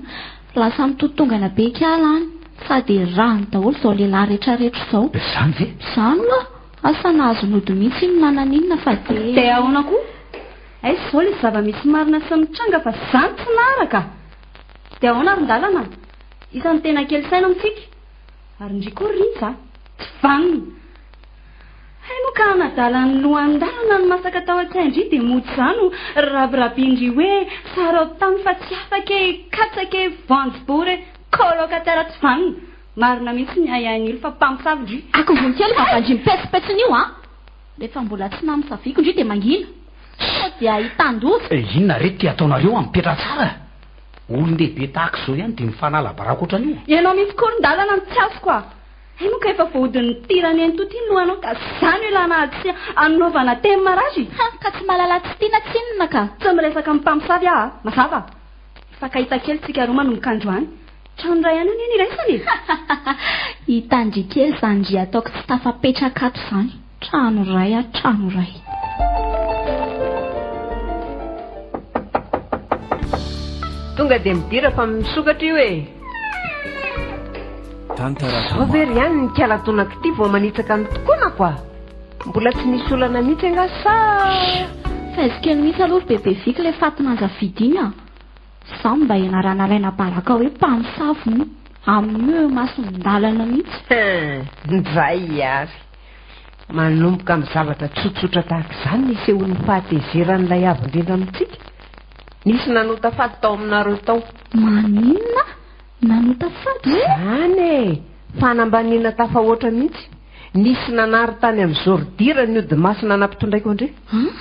lasa mitotongana be kiala any, sady erahany daholo izao lehilahy retraretra izao. Izany ve? Izany hoa! Asa nahazo nody mihitsy iny na naninona fa dia. Dia ahoana koa? Aiza izao ilay zava-misy marina sy mitranga fa izany tsy naharaka? Dia ahoana ry Ndalana? Iza no tena kely saina amintsika? Ary ndry koa ry Rija a! Tsy vanona! Hay moa ka hanadala ny lohan-dalana ny masaka tao an-tsain-dry dia mody izany ho rabirabin-dry hoe sarao tany fa tsy afaka e, katsaka e, voanjobory e, colocataire tsy vanona! Marina mihitsy ny ahiahin'ilo fa mpamosavy ndry. Aky vonkely vava-ndry mipetsopetsona io an! Rehefa mbola tsy namosaviako ndry dia mangina. Sao dia ahitan-doza. Inona re ity ataonareo an? Mipetraha tsara! Olon-dehibe tahaka izao ihany dia mifanala baraka ohatran'io. Ianao mihitsy koa ry Ndalana no tsy azoko a! Hay moa ka efa voahodin'ny tirany eny ity ny lohanao ka izany io ilana ady sy anaovana teny marary? Ha! Ka tsy mahalala tsy tiana tsinona ka! Tsy miresaka amin'ny mpamosavy aho a! Mazava? Mifankahita kely tsika roa manomboka androany. Trano iray ihany anie ny iraisana e! Hitan-dry kely izany ndry ataoko tsy tafapetraka ato izany. Trano iray a, trano iray. Tonga dia midira fa misokatra io e! Zao ve ry any ny kalatonako ity vao manitsaka ny tokonako a! Mbola tsy nisy olana mihitsy angaha sa. Faizo kely mihitsy aloha ry bebe Viky ilay fatin'anjavidy iny a! Izaho mba ianarana alaina baraka hoe mpamosavy moa, amin'io eo imason-dalana mihitsy. Ndray ary! Manomboka amin'ny zavatra tsotsotra tahaka izany ny isehoan'ny fahatezeran'ilay Avo Indrindra amintsika. Nisy nanota fady tao aminareo tao. Maninona? Nanota fady hoe? Izany e! Fanambaniana tafahoatra mihitsy. Nisy nanary tany amin'ny zôridira ny ody masina nampitondraiko an-dry. An?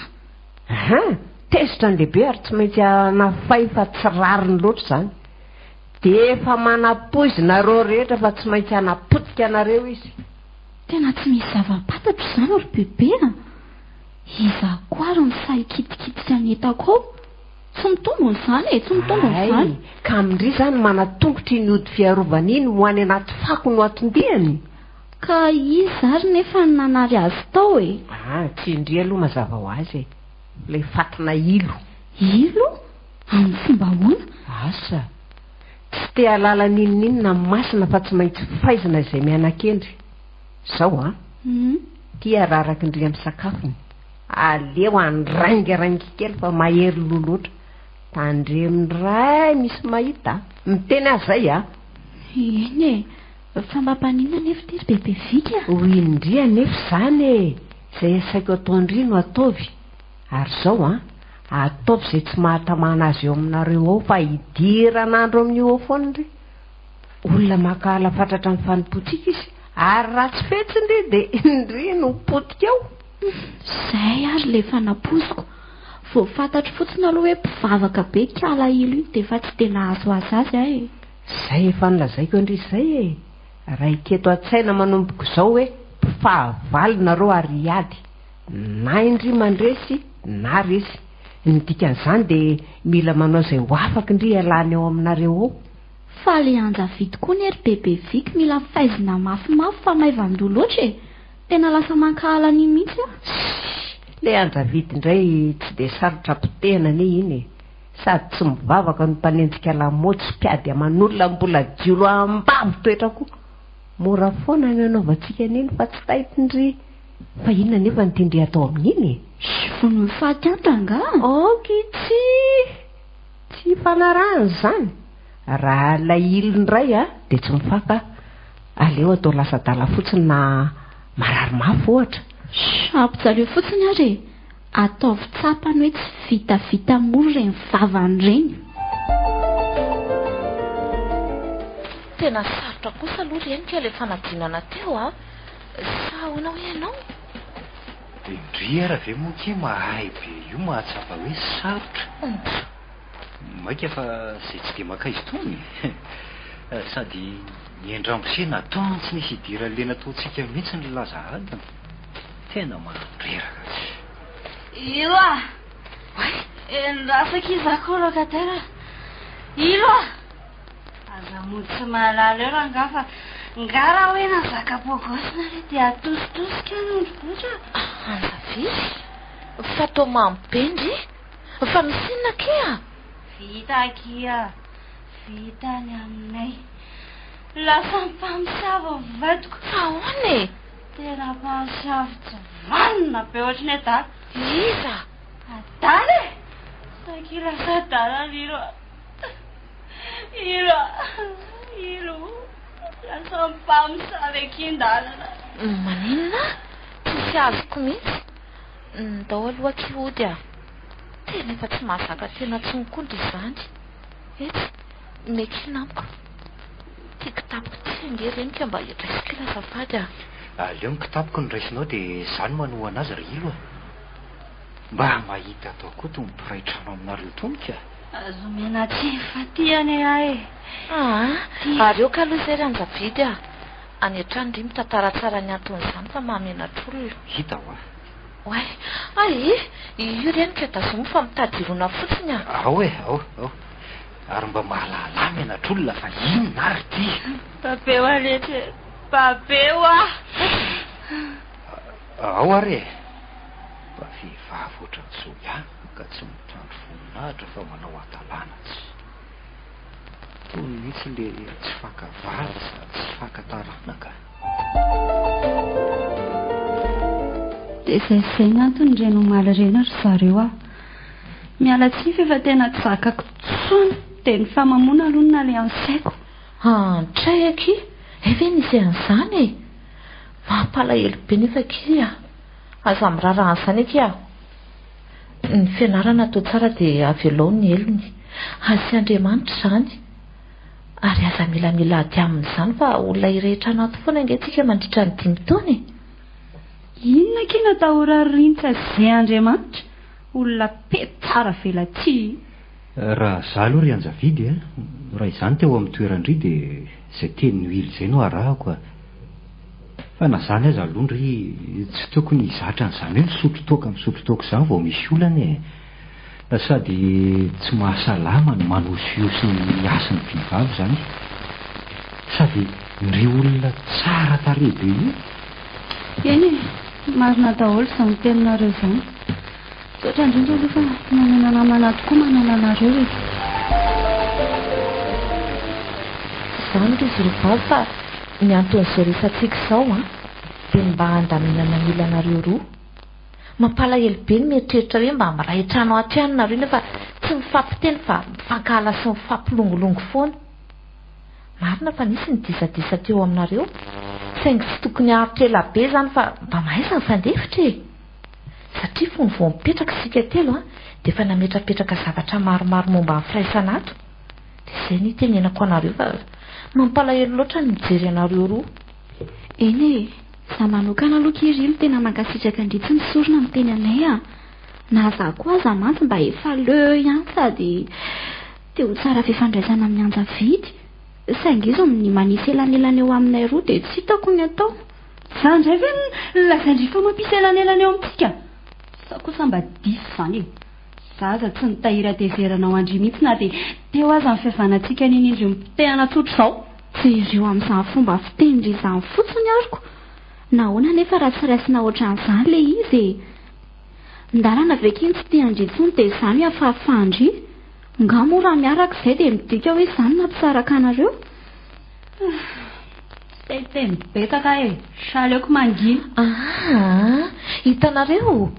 Aha! Tezitra ny lehibe ary tsy maintsy hanafay fa tsy rariny loatra izany. Dia efa manapoizina nareo rehetra fa tsy maintsy hanapotika anareo izy. Tena tsy misy zava-pantatro izany ry bebe a! Iza koa ary no sahy hikitikitika ny entako ao? Tsy mitombina izany e, tsy mitombina Hay, izany. ka amin-dry izany manan-tongotra iny ody fiarovana iny ho any anaty fako no anton-diany? Ka iza ary nefa no nanary azy tao e? Ah, tsy indry aloha mazava ho azy e. Ilay fatina ilo. Ilo? Amin'ny fomba ahoana? Asa. Tsy te hahalala n'inon'inona ny masina fa tsy maintsy faizina izay miana-kendry. Zao an! Ty araraky ndry amin'ny sakafony. Aleo andraingaraingy kely fa mahery loha loatra. Tandremo ndray misy mahita a! Miteny aho zay a! Eny e! Fa mampaninona anefa ity ry bebe Vika a? Ho in-dry anefa izany e! Izay asaiko ataon-dry no ataovy. Ary izao an! Ataovy izay tsy mahatamana azy eo aminareo ao fa hidiran'andro amin'io ao foana ndry. Olona mankahala fatratra ny fanompoantsika izy ary raha tsy fetsy ndry dia ndry no potika ao. Izay ary ilay efa nampoiziko. Vao fantatro fotsiny aloha hoe mpivavaka be kala ilo iny dia efa tsy dia nahazoazo azy aho e. Izay efa nolazaiko an-dry izay e! Raiketo an-tsaina manomboka izao hoe mpifahavalo nareo ary hiady. Na i ndry mandresy na resy. Ny dikan'izany dia mila manao izay ho afaky ndry hialany ao aminareo ao. Fa le anjavidy koa ne ry bebe Viky mila faizina mafimafy fa maivan-doha loatra e! Tena lasa mankahala an'iny mihitsy aho. Ssy! Le anjavidy indray tsy dia sarotra potehina anie iny e! Sady tsy mivavaka no mpanenjika lamaody sy mpiady aman'olona mbola jiolaham-bavy toetra koa. Mora foana ny anaovantsika an'iny fa tsy taitry ndry. Fa inona anefa no tian-dry atao amin'iny e? Ssy vonoy faty ato angaha? Ok tsy tsy ifanarahana izany. Raha ilay ilo indray a, dia tsy mifaka, aleo atao lasa adala fotsiny na marary mafy ohatra. Ssy ampijalio fotsiny ary e! Ataovy tsapany hoe tsy vitavita mora ireny vavany ireny. Tena sarotra kosa aloha ry Henika ilay fanadinana teo a! Sa ahoana hoy ianao? Dia ndry ara ve moa kia mahay be io mahatsapa hoe sarotra? Maika fa zay tsy dia mankaiza itony e! Sady ny endrambo-se natao tsy nisy idiran'le nataontsika mihitsy ny laza adina. Tena mandreraka tsy. Ilo a! Endraso akia za colocataire a! Ilo a! Aza mody tsy mahalala eo rangaha fa nga raha hoe nazaka bogosy nareo dia atositosika ny ondry botra a! Aza very fa toa mamy be ndry! Fa misy inona akia? Vita akia! Vita ny aminay! Lasa mpamosavy ny vadiko! Fa ahoana e? Tena mpamosavy tsy vanona be ohatry ny adala! Iza? Adala e! Saky lasa adala ry ro. Ilo a! Ilo! Lasa mpamosavy akin-dalana. Maninona? Tsisy azoko mihitsy. Ndao aloha akia hody a! Tena efa tsy mahazaka tena intsony koa ndry izany. Etsy, mekina amiko. Ity kitapoko ity ange reniko mba raisiko kely azafady a! Aleo ny kitapoko no raisinao dia izaho no manohana azy ry Ilo a! Mba mahita atao koa tony mpiray trano aminareo tony ka! Aza omena tsiny fa tia anie ahy e! Aa! Ary eo kaloha izay ry Anjavidy a! Any an-trano ndry mitantara tsara ny anton'izany fa mahamenatr'olona. Hita hoa! Oay! Ay! Io reny ka tazomy fa mitady hirona fotsiny a! Ao e! Ao! Ao! Ary mba mahalalà menatr'olona fa inona ary ity? Babeo aho letsy e! Babeo aho! Ao ary e! Mba vehivavy ohatran'izao ihany ka tsy mitandro voninahitra fa manao hadalana tsy. Tony mihitsy le tsy faka vady sady tsy faka taranaka. Dia izay izay ny antony ireny omaly ireny ry zareo ah. Miala tsiny fa efa tena tsy zakako intsony. Dia ny famamoana aloha no nalehan'ny saiko. Antray akia, hay ve nisy an'izany e! Mampalahelo be nefa akia a! Aza miraharaha an'izany akia a! Ny fianarana atao tsara dia avelao ny helony. Azy sy Andriamanitra izany. Ary aza milamila ady aminy izany fa olona iray trano ato foana ange tsika mandritra ny dimy taona e! Inona akia no atahoran'i Rintsa ze Andriamanitra? Olona pety tsara velatsihy. Raha za aloha ry Anjavidy a, raha izany teo amin'ny toeran-dry dia izay tenin'i Willy izay no arahako a. Fa na izany aza aloha ndry tsy tokony hizatra an'izany hoe misotro toaka misotro toaka izany vao misy olana e. Sady tsy mahasalama no manosihosy ny hasin'ny vehivavy izany. Sady ndry olona tsara tarehy be io. Eny e, marina daholo izany teninareo izany. Misaotra indrindra aloha fa manana namana tokoa manana anareo e. izany ry izy roa vavy fa ny anton'izao resatsika izao an, dia ny mba handaminana ny olanareo roa. Mampalahelo be ny mieritreritra hoe mba miray trano ato ihany nareo nefa tsy mifampiteny fa mifankahala sy mifampilongilongy foana. Marina fa nisy ny disadisa teo aminareo saingy tsy tokony haharitra ela be izany fa mba mahaiza mifandefitra e! Satria fony vao nipetraka isika telo an dia efa nametrapetraka zavatra maromaro momba ny firaisana ato. Dia izay no itenenako anareo fa mampalahelo loatra ny mijery anareo roa. Eny e! Za manokana aloha Kirill tena mankasitraka ndry tsy misorona miteny anay a! Na za koa aza mantsy mba efa leo ihany sady te ho tsara fifandraisana amin'ny Anjavidy saingy izy no manisy elanelana eo aminay roa dia tsy hitako ny atao. Za ndray ve no lazain-dry fa mampisy elanelana eo amintsika? Sa kosa mba diso izany e! Za aza tsy nitahiry hatezerana ho an-dry mihitsy na dia teo aza ny fihavanantsika ninian-dry nipotehana tsotra izao. Jereo amin'izany fomba fitenin-dry izany fotsiny aroko. Nahoana anefa raha tsy raisina ohatran'izany ilay izy e? Ndalana ve ky ny tsy tian-dry intsony dia izany hafahafahan-dry? Nga moa raha miaraka izay dia midika hoe izany nampisaraka anareo? Tsy te hiteny betsaka e! Aleoko mangina. Aa! Hitanareo?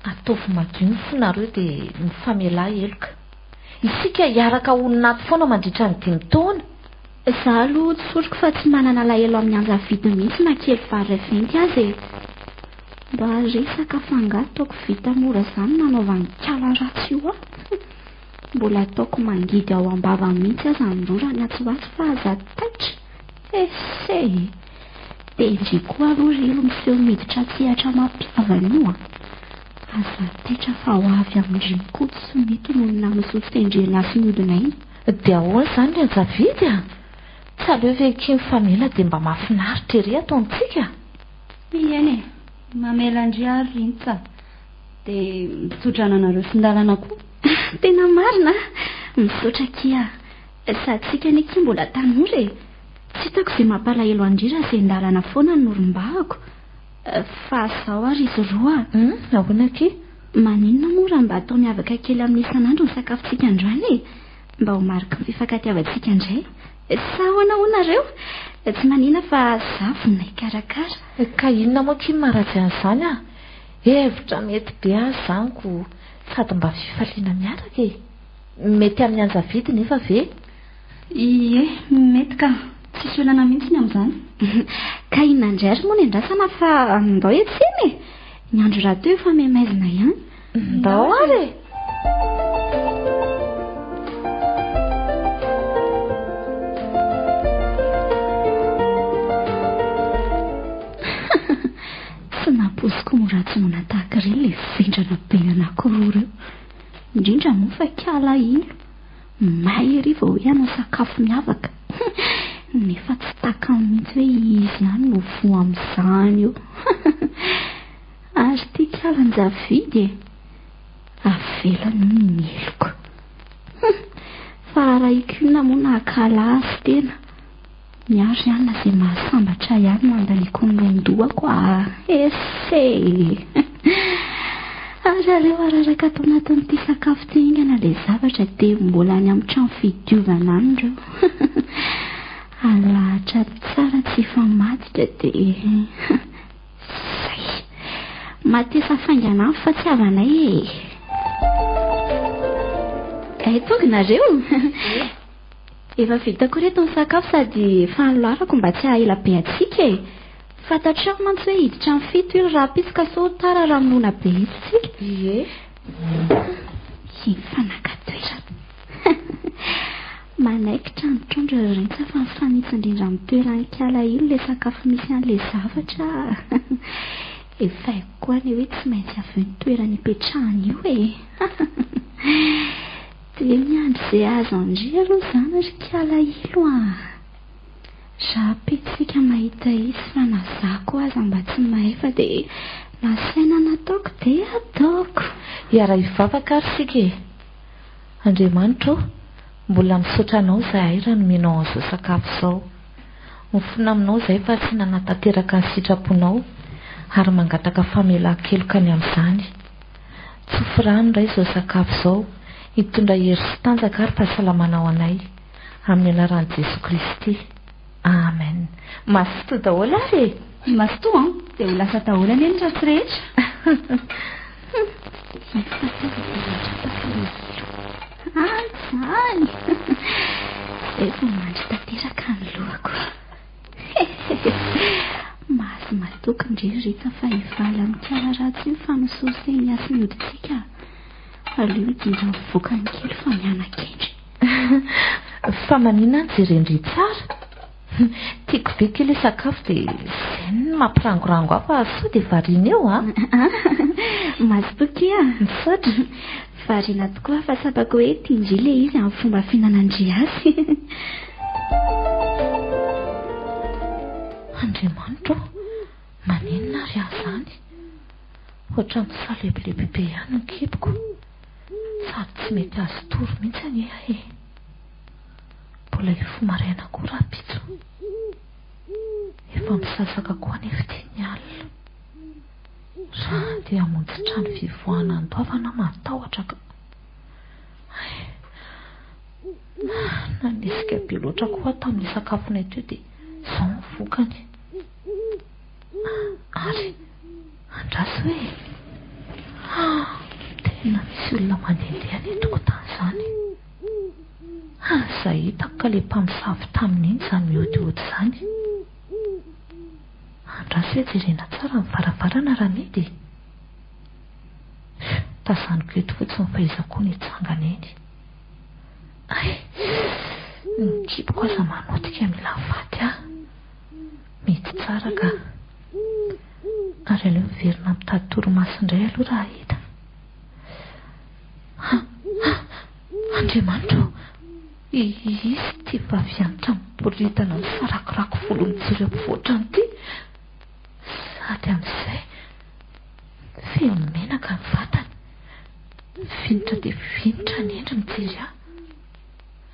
Ataovy madio ny fonareo dia mifamelà heloka. Isika hiaraka honina ato foana mandritra ny dimy taona. Za aloha tsoriko fa tsy manana alahelo amin'ny anjavidy mihitsy na kely vary iray venty aza e! Mba resaka f'angaha ataoko vita mora zany nanaovan'i kala ratsy io ahy? Mbola ataoko mangidy ao am-bava mihitsy aza ny rorany atsy ho atsy fa aza taitra! Ese e! Dia ndry koa aloha ry ilo miseho miditra an-tsehatra mampihavana io an! Aza taitra fa ho avy amin-dry Mikoto sy Mito noho ny nanososen-dry Elasy mihodina iny. Dia ahoana izany ry Anjavidy a? Tsy aleo ve akia mifamela dia mba mahafinaritra ery ato amintsika? Eny e, mamela an-dry ary Rintsa a! Dia mitsodrano anareo sy Ndalana koa. Tena marina a! Misaotra akia a! Sady tsika anie akia mbola tanora e! Tsy hitako izay mampalahelo an-dry raha izay Ndalana foana no rombahako. Fa zao ary izy roa a! Hum, ahoana akia? Maninona moa raha mba atao miavaka kely amin'ny isan'andro ny sakafontsika androany e? Mba ho mariky ny fifankatiavantsika indray. Sa ahoana hoy nareo? Tsy manina fa za vonona hikarakara. Ka inona moa akia ny maharatsy an'izany a? Hevitra mety be aza izany ko, sady mba fifaliana miaraka e! Mety amin'ny anjavidy nefa ve? Ie, mety ka. Tsisy olana mihitsy ny amin'izany. Ka inona indray ary moa no iandrasana fa ndao hiantsena e! Ny andro rahateo efa mihamaizina ihany. Ndao ary e! Tsy nampoiziko ho ratsy noana tahaka ireny ilay vendrana be anankiroa ireo. Indrindra moa fa kala ilo. May ery vao hoe hanao sakafo miavaka. Nefa tsy takany mihitsy hoe izy ihany no voa amin'izany eo. Ary ity kalan-javidy e! Avelany hono ny heloko. Fa raharahiko inona moa na kala azy tena. Ny ahy ry anona izay mahasambatra ahy ihany no andaniako ny ron-dohako ah! Ese e! Ary aleo araraka ato anatin'ity sakafo ity haingana ilay zavatra dia mbola any amin'ny trano fidiovana any ireo. Alahatra tsara tsy hifamadika dia zay. Matesa faingana any fa tsy havanay e! Eh, tonga nareo? Efa vita koa reto ny sakafo sady efa noloarako mba tsy haha ela be antsika e! Fantatrao mantsy hoe hiditra amin'ny fito ilo rahampitso ka sao tara raha minoana be eto isika. Ie. Efa naka toerana. Manaikitra ny trondro ry Rintsa fa mifanitsy indrindra amin'ny toeran'ny kiala ilo ilay sakafo misy an'ilay zavatra. Efa haiko koa anie hoe tsy maintsy avy eo ny toerana ipetrahana io e! Dia miandry izay azo an-dry aloha izany ry kiala ilo a! Rahampitso isika mahita izy fa na za koa aza mba tsy mahay fa dia nasaina nataoko dia ataoko. Hiara-hivavaka ary isika e! Andriamanitra ô, mbola misaotra Anao izahay raha nomenao an'izao sakafo izao. Mifona aminao izahay fa tsy nanatanteraka ny sitraponao ary mangataka famelan-keloka ny amin'izany. Tsofy rano indray izao sakafo izao, hitondra hery sy tanjaka ary fahasalamana ho anay. Amin'ny anaran'i Jesoa Kristy. Amen. Mazotoa daholo ary e! Mazotoa an! Dia ho lasa daholo anie ny ratsy rehetra. Any izany! Izay vao mandry tanteraka ny lohako. Mahazo matoky ndry Rita fa hivaly amin'ny kala ratsy io fanososen'ny hasin'ny hoditsika. Aleo hidindra ny vokany kely fa miana-kendry. Fa maninona ny jeren-dry tsara? Tiako be kely ilay sakafo dia izay no mampirangorango ahy fa sao dia variana eo a! Mazotoa kia! Misaotra! Variana tokoa aho fa tsapako hoe tian-dry ilay izy amin'ny fomba fihinanan-dry azy. Andriamanitra ô! Maninona ary aho izany? Ohatran'ny misalebolebo be ihany ny kiboko. Sady tsy mety azo tory mihitsy anie aho e! Mbola hifoha maraina koa rahampitso. Efa misasaka koa anefa ity ny alina. Raha handeha hamonjy trano fivoahana andoavana aho matahotra ka. Hay! Nanesika be loatra koa aho tamin'ny sakafonay teo dia izao ny vokany. Ary andraso hoe tena misy olona mandehandeha any an-tokotany izany. Aza hitako ka ilay mpamosavy tamin'iny izany mihodihody izany. Andraso hoe jerena tsara ny varavarana raha mihidy e. Tazaniko eto fotsiny fa iza koa no hitsangana eny. Hay! Ny kiboko aza manotika mila faty ahy. Mety tsara ka. Ary aleo miverina mitady torimaso indray aloha raha hita. Ha! Ha! Andriamanitra ô! Izy ity vavianitra miboridana misarakorako volo mijery ampovoan-trano ity. Sady amin'izay feno menaka ny vatany. Vinitra dia vinitra ny endriny mijery ahy.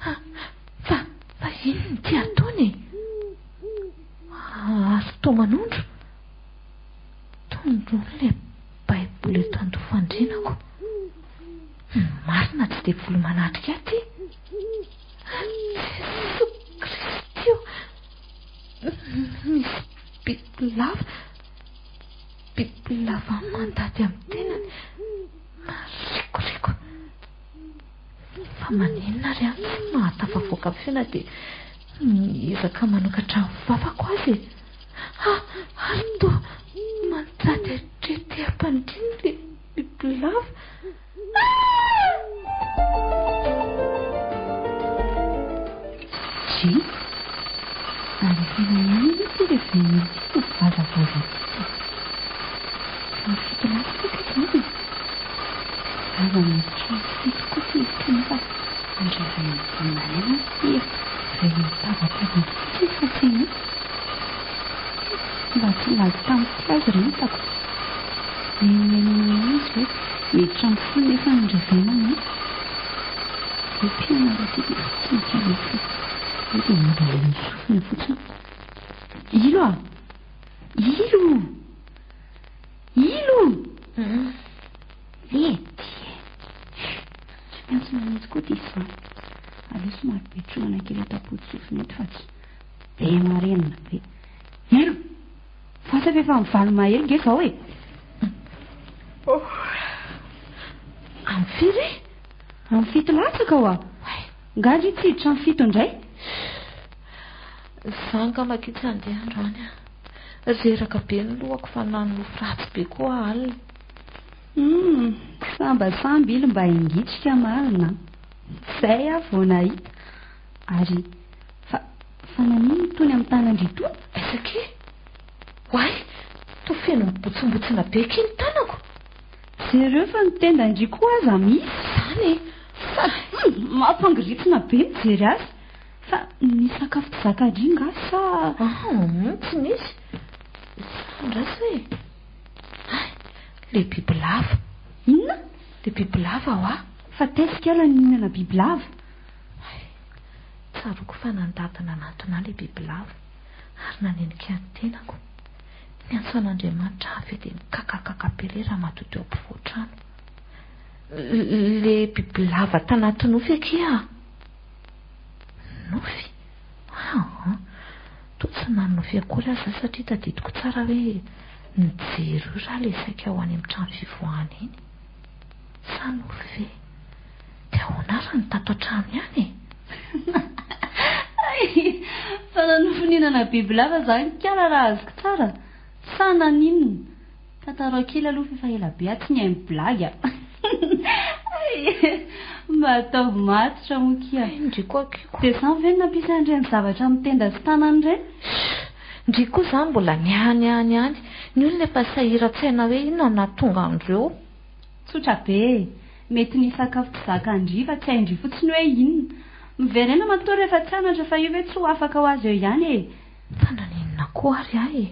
Ha! Fa, fa inona ity ataony e? Ary toa manondro? Tondroiny ilay Baiboly eto andoha fandrianako. Marina tsy devoly manatrika ahy ity. Jesoa Kristy ô! Misy bibilava, bibilava mandady amin'ny tenany. Marikoriko. Fa maninona ary aho tsy mahatafavoaka feo na dia miezaka manokatra ny vavako aza e? Ha! Ary toa mandady hatrety am-pandriana ilay bibilava. Ah! Dry, ary efa ela ihany anie ity reven'olo ity no vazavaza ity e! Faha fito latsaka izany e! Aza miditra amin'ny fito kosa izy kanefa andrevena amin'ny dimy maraina aza ity efa re mitabataba eto fotsiny fa tsy hainao. Mba tsy nilaza tamiko ity aza re hitako. Menomenona eo izy hoe miditra amin'ny folo nefa ny revenana an. Io mpianara ity dia tsy mikalofa. Io dia mody amin'ny sofina fotsiny. Ilo a! Ilo! Ilo! Lety e! Tsy maintsy manitsy koa ity izany. Aleo somary betrohana kely eto am-poto-tsofina eto fa tsy be marenina be. Ilo! Voasa fa efa mivalo mahery nge izao e! Oh! Amin'ny firy e? Amin'ny fito latsaka oa! Nga ndry tsy hiditra amin'ny fito indray? Za angamba akia tsy handeha androany a! Reraka be ny lohako fa nanonofy ratsy be koa aho alina. Humm, sambasamby ilo mba hingitrika marina an! Zay aho vao nahita. Ary fa fa naninona itony amin'ny tanan-dry itony? Aiza akia? Oay! Toa feno mibotsimbotsina be akia ny tanako! Jereo fa ny tendan-dry koa aza misy. Izany e! Sady humm, mampangiritsina be mijery azy. Fa nisy sakafo tsy zaka-dry nga sa? Humm, tsy nisy. Sa andraso e! Hay! Le bibilava. Inona? Le bibilava hoa. Fa taiza kala nihinana bibilava? Hay! Tsaroako fa nandady nanantona ahy le bibilava ary nanenika ny tenako. Niantso an'Andriamanitra aho avy eo dia nikakakaka be le ramatoa teo ampovoan-trano. Le bibilava tanaty nofy akia! Nofy? Aa! Toa tsy nanonofy akory aho izaho satria tadidiko tsara hoe nijery io raha ilay saika ho any amin'ny trano fivoahana iny. Sa nofy ve? Dia ahoana ary ny tato an-trano ihany e? Hay! Fa nanofy nihinana bibilava izany kala raha azoko tsara? Sa naninona? Tantarao kely aloha f'efa ela be aho tsy nihaino blague a! Hay! Mba ataovy matotra moa kia. Hay ndry koa akiko. Dia izany ve no nampisy an'ireny zavatra amin'ny tenda sy tanana ireny? Shh! Ndry koa izany mbola ny any any any. Ny olona efa sahiran-tsaina hoe inona no nahatonga an'ireo. Tsotra be e! Mety ny sakafo tsy zakan-dry fa tsy hain-dry fotsiny hoe inona. Miverena matoa rehefa tsy hanatra fa io ve tsy ho afaka ho azy eo ihany e! Fa naninona koa ary ahy e?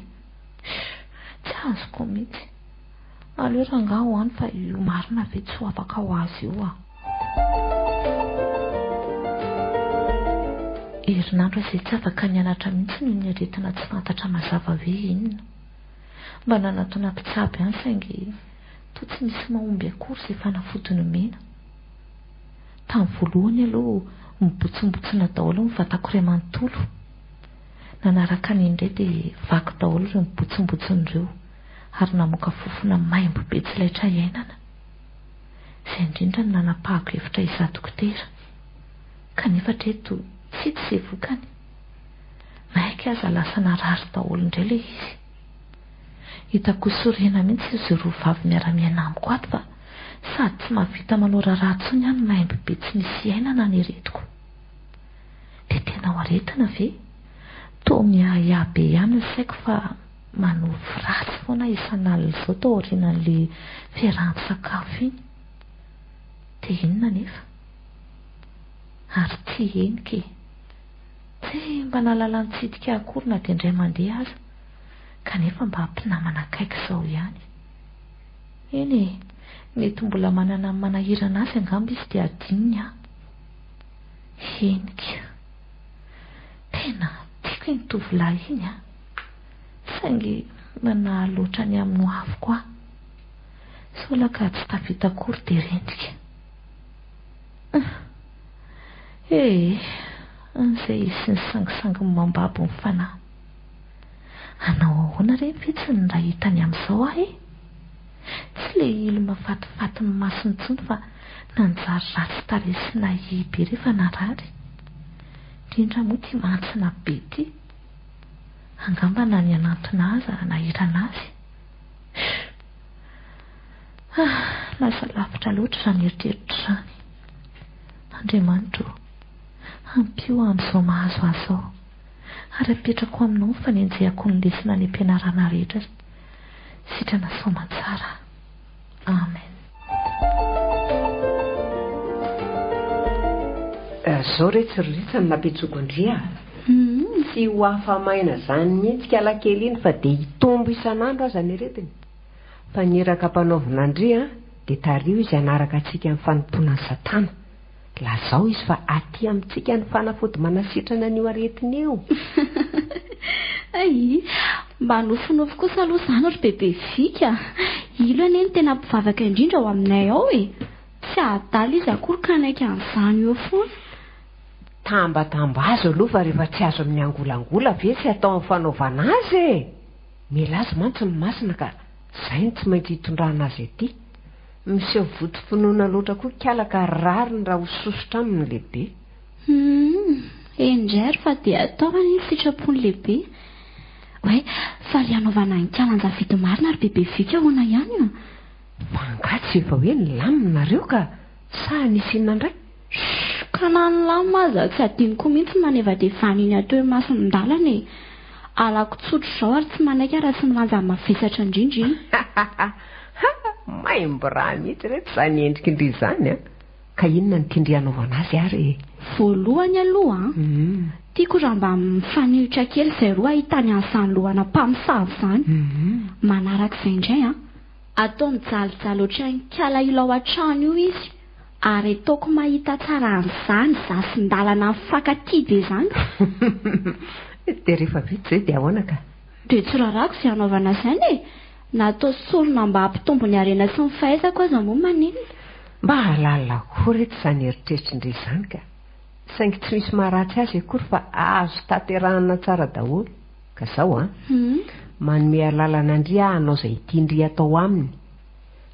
Shh! Tsy azoko mihitsy. Aleo rangahy ho any fa io marina ve tsy ho afaka ho azy io a! Herinandro aho izay tsy afaka nianatra mihitsy noho ny aretina tsy fantatra mazava hoe inona. Mba nanatona mpitsabo ihany saingy toa tsy misy mahomby akory izay fanafody nomena. Tamin'ny voalohany aloha mibotsimbotsina daholo ny vatako iray manontolo. Nanaraka an'iny indray dia vaky daholo ireo mibotsimbotsina ireo ary namoaka fofona maimbo be tsy laitra iainana. Izay indrindra no nanapahako hevitra hizaha dokotera. Kanefa hatreto tsy hita izay vokany. Maika aza lasa narary daholo indray ilay izy. Hitako ho sorena mihitsy izy roa vavy miara-miaina amiko ato fa sady tsy mahavita manao raharaha intsony aho no maimbo be tsy misy iainana ny aretiko. Dia tena ho aretina ve? Toa miahiahy be ihany ny saiko fa manofy ratsy foana aho isan'alina izao tao aorianan'ilay fiaraha-misakafo iny. Dia inona anefa? Ary tsy henika e! Tsy mba nahalala nitsidika ahy akory na dia indray mandeha aza, kanefa mba mpinamana akaiky izao ihany. Eny e, mety mbola manana ny manahirana azy angamba izy dia adinony aho. Henika. Tena tiako iny tovolahy iny an! Saingy manahy loatra ny amin'ny hoaviko aho. Sao lahy ka tsy tafita akory dia rendrika. Eh! Izay izy sy ny sangisangy mambabo ny fanahy. Hanao ahoana re ny fihetsiny raha hitany amin'izao aho e? Tsy ilay ilo mahafatifaty ny masony intsony fa nanjary ratsy tarehy sy nahia be rehefa narary. Indrindra moa ity mantsina be ity. Angamba na ny hanantona azy aza nahirana azy. Humm. Ah, lasa lavitra loatra izany eritreritra izany. Andriamanitra ô, ampio aho amin'izao mahazo ahy izao, ary apetrako aminao ny fanenjehako ny lesona any am-pianarana rehetra sitrana soamantsara aho. Amen. Zao re tsy ry Ritsa no nampiantsoako an-dry a! Tsy ho afa-maina izany mihitsy kalakely iny fa dia hitombo isan'andro aza ny aretiny. Fa ny iraka ampanaovina an-dry a, dia tariho izy hanaraka antsika amin'ny fanompoana an'i Satana. Lazao izy fa aty amintsika ny fanafody manasitrana an'io aretina io. Hay! Mba nofinofy kosa aloha izany ry bebe Vika a! Ilo anie no tena mpivavaka indrindra ao aminay ao e! Tsy adala izy akory ka hanaiky an'izany eo foana. Tambatambazo aloha fa rehefa tsy azo amin'ny angolangola ve tsy atao amin'ny fanaovana azy e! Mila azy mantsy ny masina ka zay no tsy maintsy hitondrana azy aty. Miseho votom-pinoana loatra koa ikala ka rariny raha ho sosotra aminy ny lehibe. Humm, eny indray ary fa dia atao anie ny sitrapon'ny lehibe. Oay, fa le hanaovana an'ikala anjavidy marina ry bebe Vika ahoana ihany an? Fa angaha tsy efa hoe nilamina nareo ka sa nisy inona indray? Shh, ka na nilamina aza tsy adinoko mihitsy ny manevadevana iny atao imason-dalana e! Halako tsotra izao ary tsy manaiky aho raha tsy milanja ny mavesatra indrindra iny. Hahahaha! Maimbo raha mihitsy reto izany endriky ndry izany an! Ka inona no tian-dry hanaovana azy ary e? Voalohany aloha an, tiako raha mba mifanohitra kely izay roa ahitany an'izany lohana mpamosavy izany. Manarak'izay indray an, atao mijalijaly ohatran'ny kala ilo ao an-trano io izy ary ataoko mahita tsara an'izany zasin-dalana mifankatia be izany. Dia rehefa vita izay dia ahoana ka? Dia tsy rarako izay hanaovana izany e! Na atao sorona mba hampitombo ny harena sy ny fahaizako aza moa maninona? Mba hahalala koa re tsy izany eritreritrin-dry izany ka! Saingy tsy misy maharatsy azy akory fa azo tanterahana tsara daholo. Ka zao an! Manome alalana an-dry aho hanao izay tian-dry atao aminy.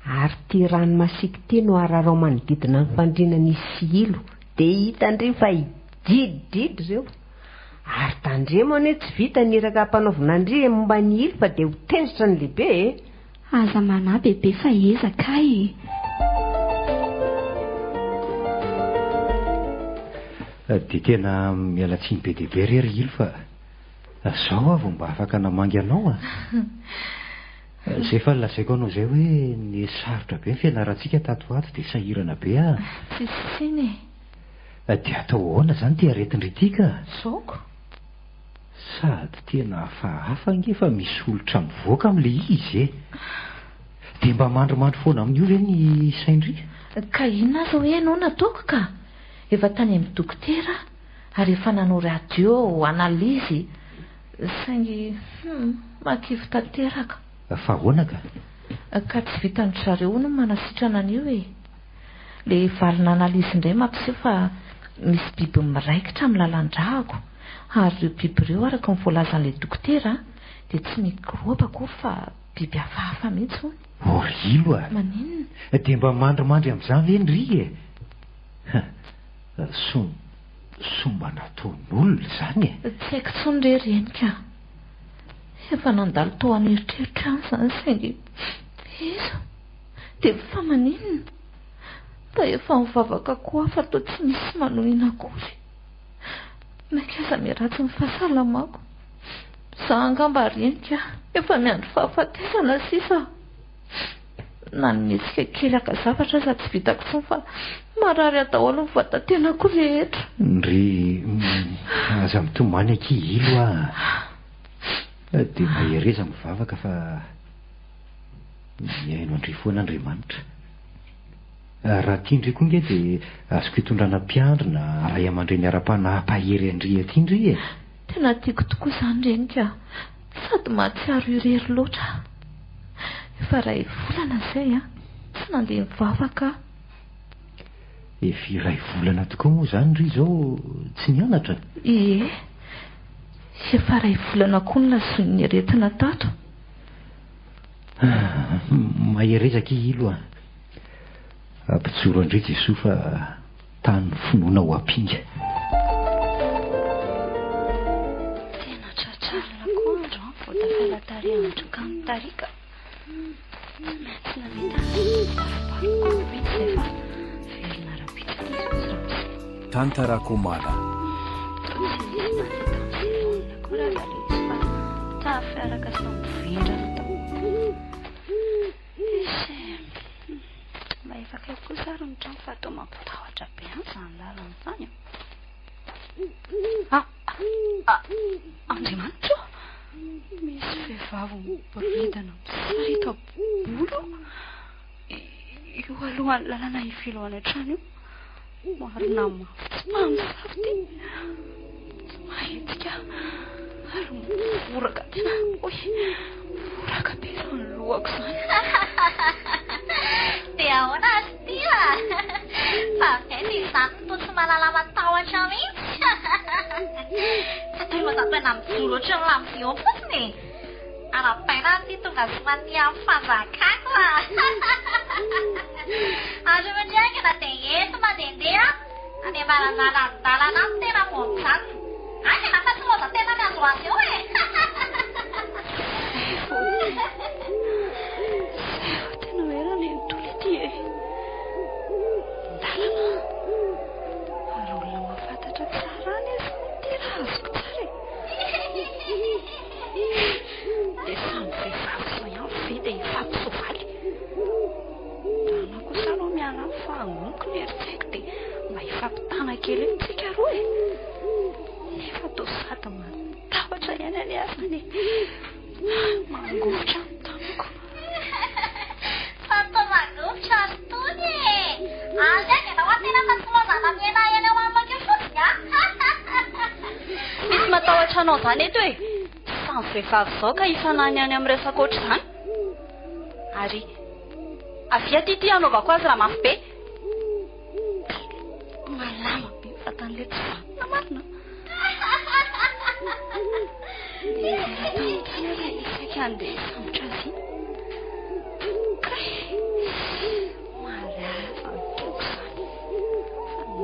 Ary ity rano masiaka ity no ararao manodidina ny fandriana nisy sihilo. Dia hitan-dry fa hidridridry ireo. Ary tandremo anie tsy vita ny iraka ampanaovina an-dry momba ny ilo fa dia ho tezitra ny lehibe e! Aza manahy bebe fa ezaka e! Dia tena miala tsiny be dia be re ry Ilo fa zao aho vao mba afaka namangy anao a! Izay efa nolazaiko anao izay hoe ny sarotra be ny fianarantsika tato ho ato dia sahirana be aho. Tsisy tsiny e! Dia atao ahoana izany ity aretin-dry ity ka? Zoko? Sady tena hafahafa ange fa misy olitra mivoaka amin'ilay izy e! Dia mba mandrimandry foana amin'io ve ny sain-dry? Ka inona aza hoe ianao nataoko ka? Efa tany amin'ny dokotera aho ary efa nanao radio, analyse, saingy hum, mahakivy tanteraka. Fa ahoana ka? Ka tsy vitan-dry zareo hono ny manasitrana an'io e! Ilay valina analyse indray mampiseho fa misy biby miraikitra amin'ny lalan-drahako ary ireo biby ireo araka ny voalazan'ilay dokotera dia tsy mikraoba akory fa biby hafahafa mihitsy hono. Oh ry ilo a! Maninona? Dia mba mandrimandry amin'izany ve ny ry e? Ha! Soa soa mba nataon'olona izany e! Tsy haiko intsony re ry Henika a! Efa nandalo tao an'eritreritra ihany izany saingy iza? Dia fa maninona? Fa efa mivavaka koa aho fa toa tsy misy manohina akory. Mainka aza miharatsy ny fahasalamako. Za angamba reniko a, efa miandry fahafatesana sisa. Na ny mihetsika kely haka zavatra aza tsy vitako intsony fa marary ahy daholo ny vatan-tenako rehetra. Ndry, aza mitomany akia Ilo a! Dia mahereza mivavaka fa. Mihaino an-dry foana Andriamanitra. Raha tian-dry koa nge dia azoko itondrana mpiandry na ray aman-dreny ara-panahy hampahery an-dry aty ndry e! Tena tiako tokoa izany reniko a! Sady mahatsiaro irery loatra aho. Efa iray volana izay an, tsy nandeha nivavaka aho. Efa iray volana tokoa moa izany ndry izao tsy nianatra? Ie, efa iray volana koa no lazoin'ny aretina tato. Mahereza akia Ilo a! Ampijoro an-dry Jesoa fa tany ny finoana ho ampinga. Tena tratrarina koa androany vao tafala tary androkany tary ka. Tsy maintsy namita ny barobaroko mihitsy izay fa velona rahampitso ity izy hozy ramose. Tantarakomana. Toa tsy nisy nandeha tamin'ny Seven akory aza ilay izy fa tafiaraka samy vendrana tao. Eish e. Mba efa akaiky kosa ary ny trano fa toa mampitahotra be any izany lalana izany an. Ah, ah, Andriamanitra ô! Misy vehivavy miboridana misarita-bolo io alohan'ny lalana hivilo any an-trano io. Marina mafy tsy mpamosavy ity. Tsy mahetsika ary mivoraka tena. Oy, mivoraka be izany lohako izany. Dia ahoana ry ity a? Fa avy aiza izany no toa tsy mahalala matahotra mihitsy? Tsy toy mazantena mijoro ohatran'ny lampion fotsiny e! Arahabaina ary ity tonga soa aty amin'ny fanjakako a! Andro mitriaingana dia eto mandehandeha any ambaravaran-dalana any tena vao mijanona. Haingana fa tsy lozan-tena miandroandro eo e! Izay vao izay vao tena hoe ranenitola ity e! An-dalana ary olona mahafantatra tsara any izy no ity raha azoko tsara e! Dia samy vehivavy izao ihany ve dia hifampisoavaly? Ndana kosa aloha miala any fa hangoniko ny herin-tsaiko dia mba hifampitana kely eo tsika roa e! Nefa toa sady matahotra ihany anie aho izany e! Mangovitra ny tanako. Fa toa mangovitra ry Tony e! Ary aiza ianao an-tena fa tsy lozana mihenahena eo amiko eo fotsiny an! Misy matahotra anao izany eto e! Samy vehivavy izao ka hifanany ihany amin'ny resaka ohatr'izany. Ary avia aty ity hanaovako azy raha mafy be. Malama be ny vatan'ilay tsy. handeha hisambotra azy iny. Kay! Marary izany troko izany.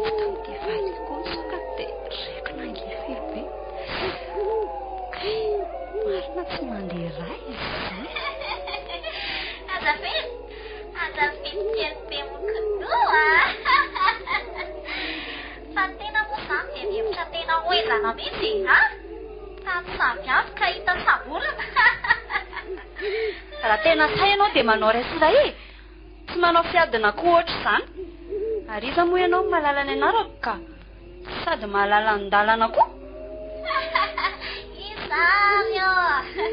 Fa nofy tamin'ity vadiko koa ny sokako dia reko nangifiry be. Kay! Marina tsy mandeha rà izy izany. Azafady! Azafady kely be mokodoha a! Fa ny tena moa izany dia mihevitra tena ho henjana mihitsy e! A! Tany samby avy ka hita samborina. Raha tena sahy ianao dia manao iray sy iray e! Tsy manao fiadina koa ohatr'izany. Ary iza moa ianao no mahalala ny anarako ka? Sady mahalala ny dalana koa? Iza ary ô? Azo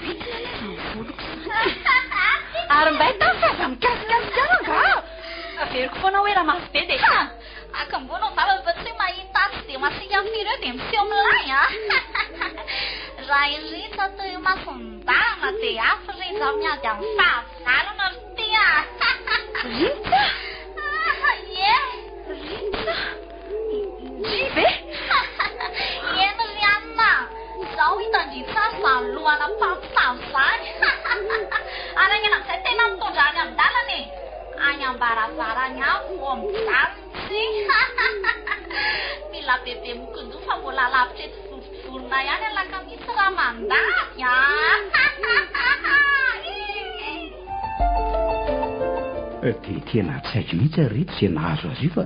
entina anie izany voloko izany e! Ary mbay tany fa aza mikasikasika ahy angaha! Averiko foana hoe raha mafy be dia. Ha! Akambono ny vavany fa tsy hoe mahita ahy tsy dia masiaka firy eo dia miseho milay a! Raha i Rija toy mason-dahana dia hafa Rija miady amin'ny fahavalona ry ty a! Rija? Ie! Rija? Ndry ve? Eny ry anona a! Izao hitan-dry tsara izany lohana mpamosavy izany! Ary haingana amin'izay tena mitondra any an-dalana e! Any am-baravarany any vao mijanona tsy Mila bebe mokondoha fa mbola lavitra eto Vontovorona ihany alakamisy raha mandady a! Dia tena tsy haiko mihitsy ary reto izay nahazo azy io fa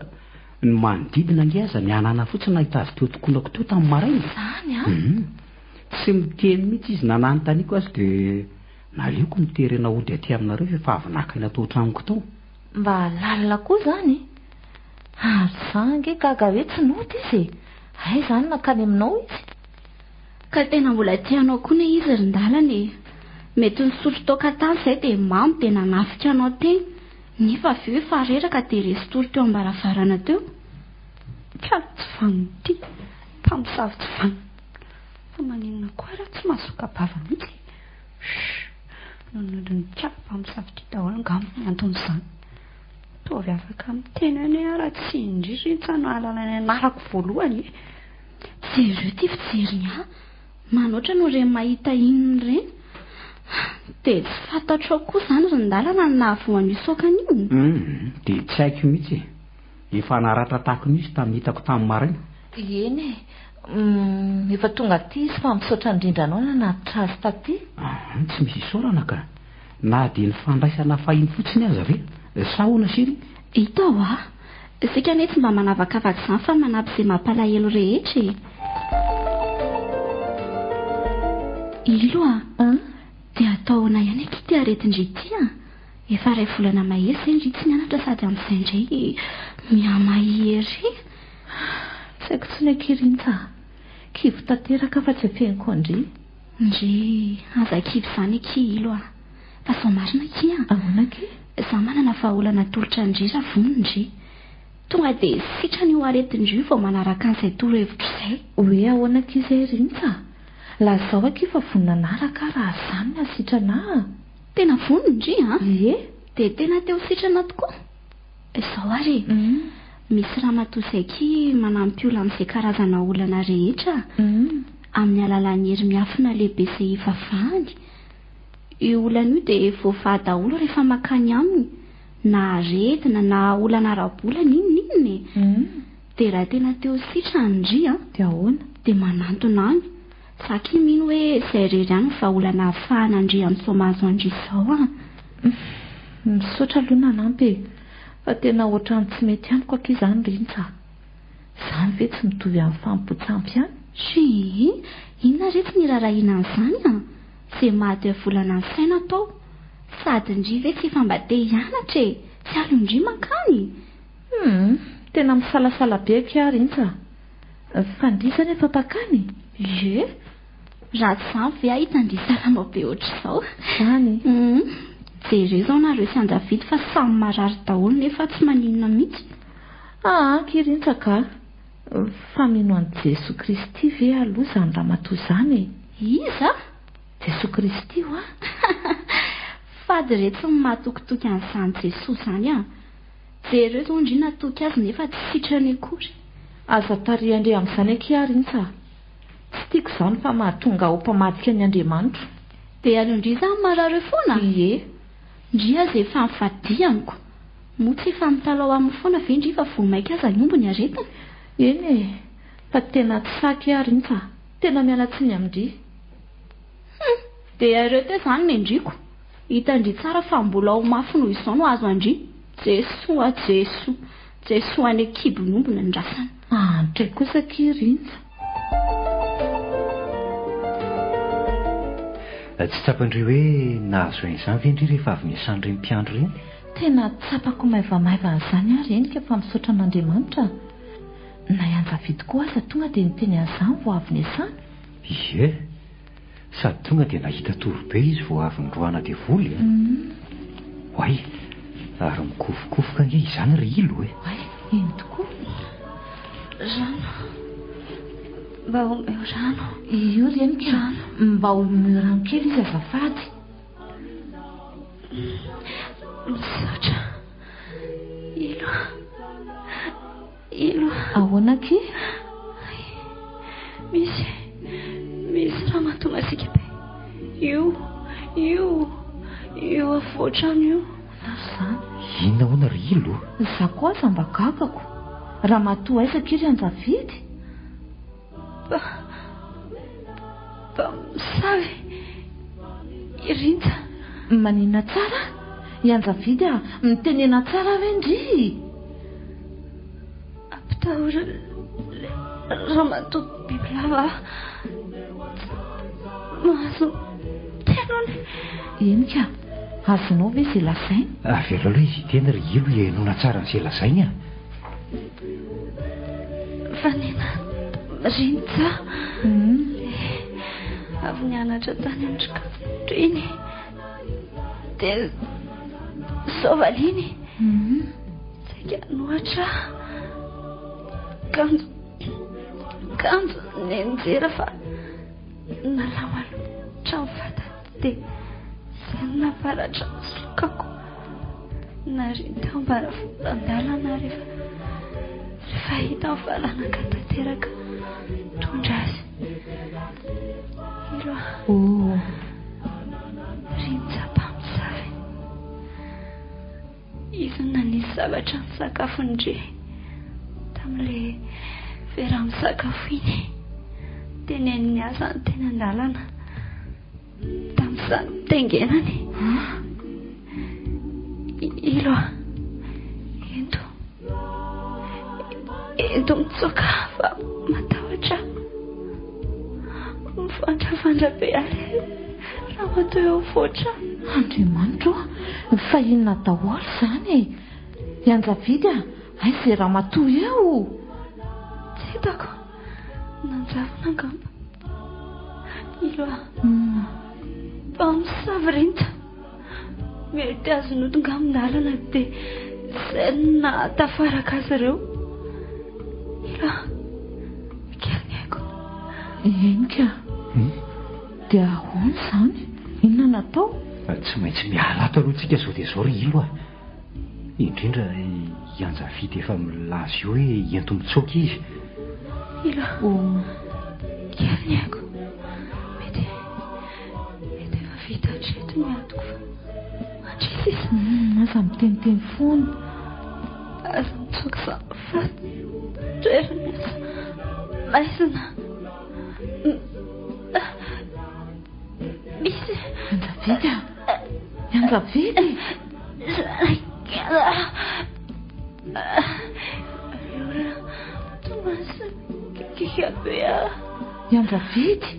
ny manodidina ange aza nihanana fotsiny nahita azy teo tokonako teo tamin'ny maraina. Izany an? Hum. Tsy miteny mihitsy izy na nanontaniako azy dia Naleoko niterena hody aty aminareo fa efa avy naka aina tao an-tranoko tao. Mba lalina koa izany e! Ary za ange gaga hoe tsy nody izy e! Hay izany nankany aminao izy? Ka tena mbola tia anao koa ne izy ry Ndalana e! Mety nisotro toaka tany izay dia mamo dia nanafika anao teny, nefa avy eo efa reraka dia resin-tory teo am-baravarana teo. Kalo tsy vanona ity, mpamosavy tsy vanona. Fa maninona koa ary aho tsy mahasoka-bava mihitsy e? Shh! Nonodon'ny kapa mpamosavy ity daholo angamba ny anton'izany. Ataovy afaka miteny anie aho raha tsy indry ry Rintsa no hahalala ny anarako voalohany e! Jereo ity fijeriny ahy, manoatra noho ireny mahita inona ireny. Dia tsy fantatrao koa izany ry Ndalana ny nahavoa an'io saokany io? Hum, dia tsy haiko mihitsy e! Efa naratra tahaka ny izy tamin'ny hitako tamin'ny maraina. Eny e! Humm, efa tonga aty izy fa misaotra indrindra anao nanatitra azy taty. Aa, tsy misy isaorana ka! Na dia ny fandraisana fahiny fotsiny aza ve? Sa ahoana chérie? Hita hoa! Isika anie tsy mba manavakavaka izany fa manampy izay mampalahelo rehetra e! Ilo a! Dia atao ahoana ihany akia ity aretin-dry ity a! Efa iray volana mahery izay ndry tsy nianatra sady amin'izay indray mihamahia ery. Tsy haiko intsony akia Rintsa a! Kivy tanteraka aho fa tsy afeniko an-dry. Ndry, aza kivy izany akia Ilo a! Fa izao marina akia a! Ahoana akia? Izaho manana vahaolana atolotra an-dry raha vonona ndry. Tonga dia sitrana io aretin-dry io vao manaraka an'izay torohevitro izay. Hoe ahoana akia izay Rintsa a? Lazao akia fa vonona hanaraka aho raha izany no hasitrana ahy a! Tena vonona ndry a! Ie! Dia tena te ho sitrana tokoa? Izao ary e! Misy ramatoa izay akia manampy olona amin'izay karazana olana rehetra amin'ny alalan'ny hery miafina lehibe izay ivavahany. Io olana io dia voavaha daholo rehefa mankany aminy, na aretina na olana ara-bola n'inon'inona e! Dia raha tena te ho sitrana ndry a! Dia ahoana? Dia manantona any. Za ki mino hoe zay irery ihany ny vahaolana ahafahana an-dry amin'izao mahazo an-dry izao an! Misaotra aloha nanampy e! Fa tena ohatran'ny tsy mety amiko akia izany Rintsa a! Izany ve tsy mitovy amin'ny fanompoan-tsampy ihany? Tsia! Inona re tsy nirarahiana an'izany an! Ze maha diavolana ny saina atao! Sady ndry ve tsy efa mba te hianatra e! Tsy aleon-dry mankany? Humm! Tena misalasala be akia aho Rintsa a! Fandrisa anefa mpakany e! Ie! Raha tsy izany ve aho hitandria salama be ohatr'izao? Izany? Humm! Jereo izao nareo sy Andravidy fa samy marary daholo nefa tsy maninona mihitsy. Aa aky rintsaka a! Fa mino an'i Jesoa Kristy ve aloha izany ramatoa izany e? Iza? Jesoa Kristy hoa! Fady re tsy ny mahatokitoky an'izany Jesoa izany a! Jereo izao ndry natoky azy nefa tsy sitrany akory. Aza tarihan-dry amin'izany akia Rintsa a! Tsy tiako izany fa mahatonga ho mpamadika ny Andriamanitro. Dia aleo-ndry izany marary eo foana? Ie. Ndry aza efa nivadihaniko. Moa tsy efa mitalaho aminy foana ve ndry fa vao maika aza hihombo ny aretiny? Eny e! Fa tena tsy saky aho Rintsa a! Tena miala tsiny amin-dry. Hum! Dia ireo teo izany nendriko. Hitan-dry tsara fa mbola ho mafy noho izao no hahazo an-dry. Jesoa! Jesoa! Jesoa any an-kibon'ny omby no andrasana. Mahantra kosa akia Rintsa. Tsy tsapan-dry hoe nahazo an'izany ve ndry rehefa avy niasan'ireny mpiandry ireny? Tena tsapako maivamaivana izany aho renika fa misaotra an'Andriamanitra a! Na i Anjavidy koa aza tonga dia niteny an'izany vao avy niasana. Ie! Sady tonga dia nahita tory be izy vao avy noroahana devoly a! Oay! Ary mikofokofoka ange izany ry Ilo e! Oay! Eny tokoa! Rano. Mba omeo rano. Io reniko a! Mba omeo rano kely izy azafady. Misaotra. Ilo a! Ilo a! Ahoana akia? Misy, misy ramatoa masiaka be. Io, io, io afovoan-trano io. Ary izany? Inona hono ry Ilo? Izaho koa aza mba gagako. Ramatoa aiza akia ry Anjavidy? Mba, mpamosavy i Rintsa. Maninona tsara? I Anjavidy a! Mitenena tsara ve ndry? Ampitahorin'ilay ramatoa bibilava aho. Tsy mahazo miteny hono. Eny ka! Azonao ve izay lazainy? Avelao aloha izy hiteny ry Ilo hihainoana tsara an'izay lazainy a! Fanina Rintsa avy nianatra tany amin-dry Kanto iny dia soavaly iny saika hanohatra kanjo kanjo nianjera fa nalama loatra ny vatany. Dia izay no nahavaratra ny solokako. Nariany teo ambaravaran-dalana rehefa rehefa hita ny valanaka tanteraka nitondra azy. Ilo a. Oh. Rintsa mpamosavy. Izy no nanisy zavatra ny sakafon-dry tamin'ilay vera misakafo iny. Teneniny ahy izany teny an-dalana tamin'izaho nitaingenany. Ilo a, ento, ento mitsoaka fa matahotra aho. Mivandravandra be ary ramatoa eo afovoan-trano. Andriamanitra ô! Fa inona daholo izany e? I Anjavidy a! Aiza izay ramatoa eo? Tsy hitako. Nanjavona angamba. Ilo a! Mpamosavy Rinta. Mety azonao tonga amin-dalana dia izay no nahatafaraka azy ireo. Ilo a! Kely ny aiko. Eny ka. Dia ahoana izany? Inona no atao? Tsy maintsy miala ato aloha tsika izao dia izao ry Ilo a! Indrindra i Anjavidy efa milaza io hoe ento mitsoaka izy. Ilo a! Kely ny aiko. Mety, mety efa vita hatreto ny adiko fa mandry sisa. Aza miteniteny foana. Aza mitsoaka izany fa toerana aza maizina. Misy. Anjavidy a! Anjavidy! Anjavidy!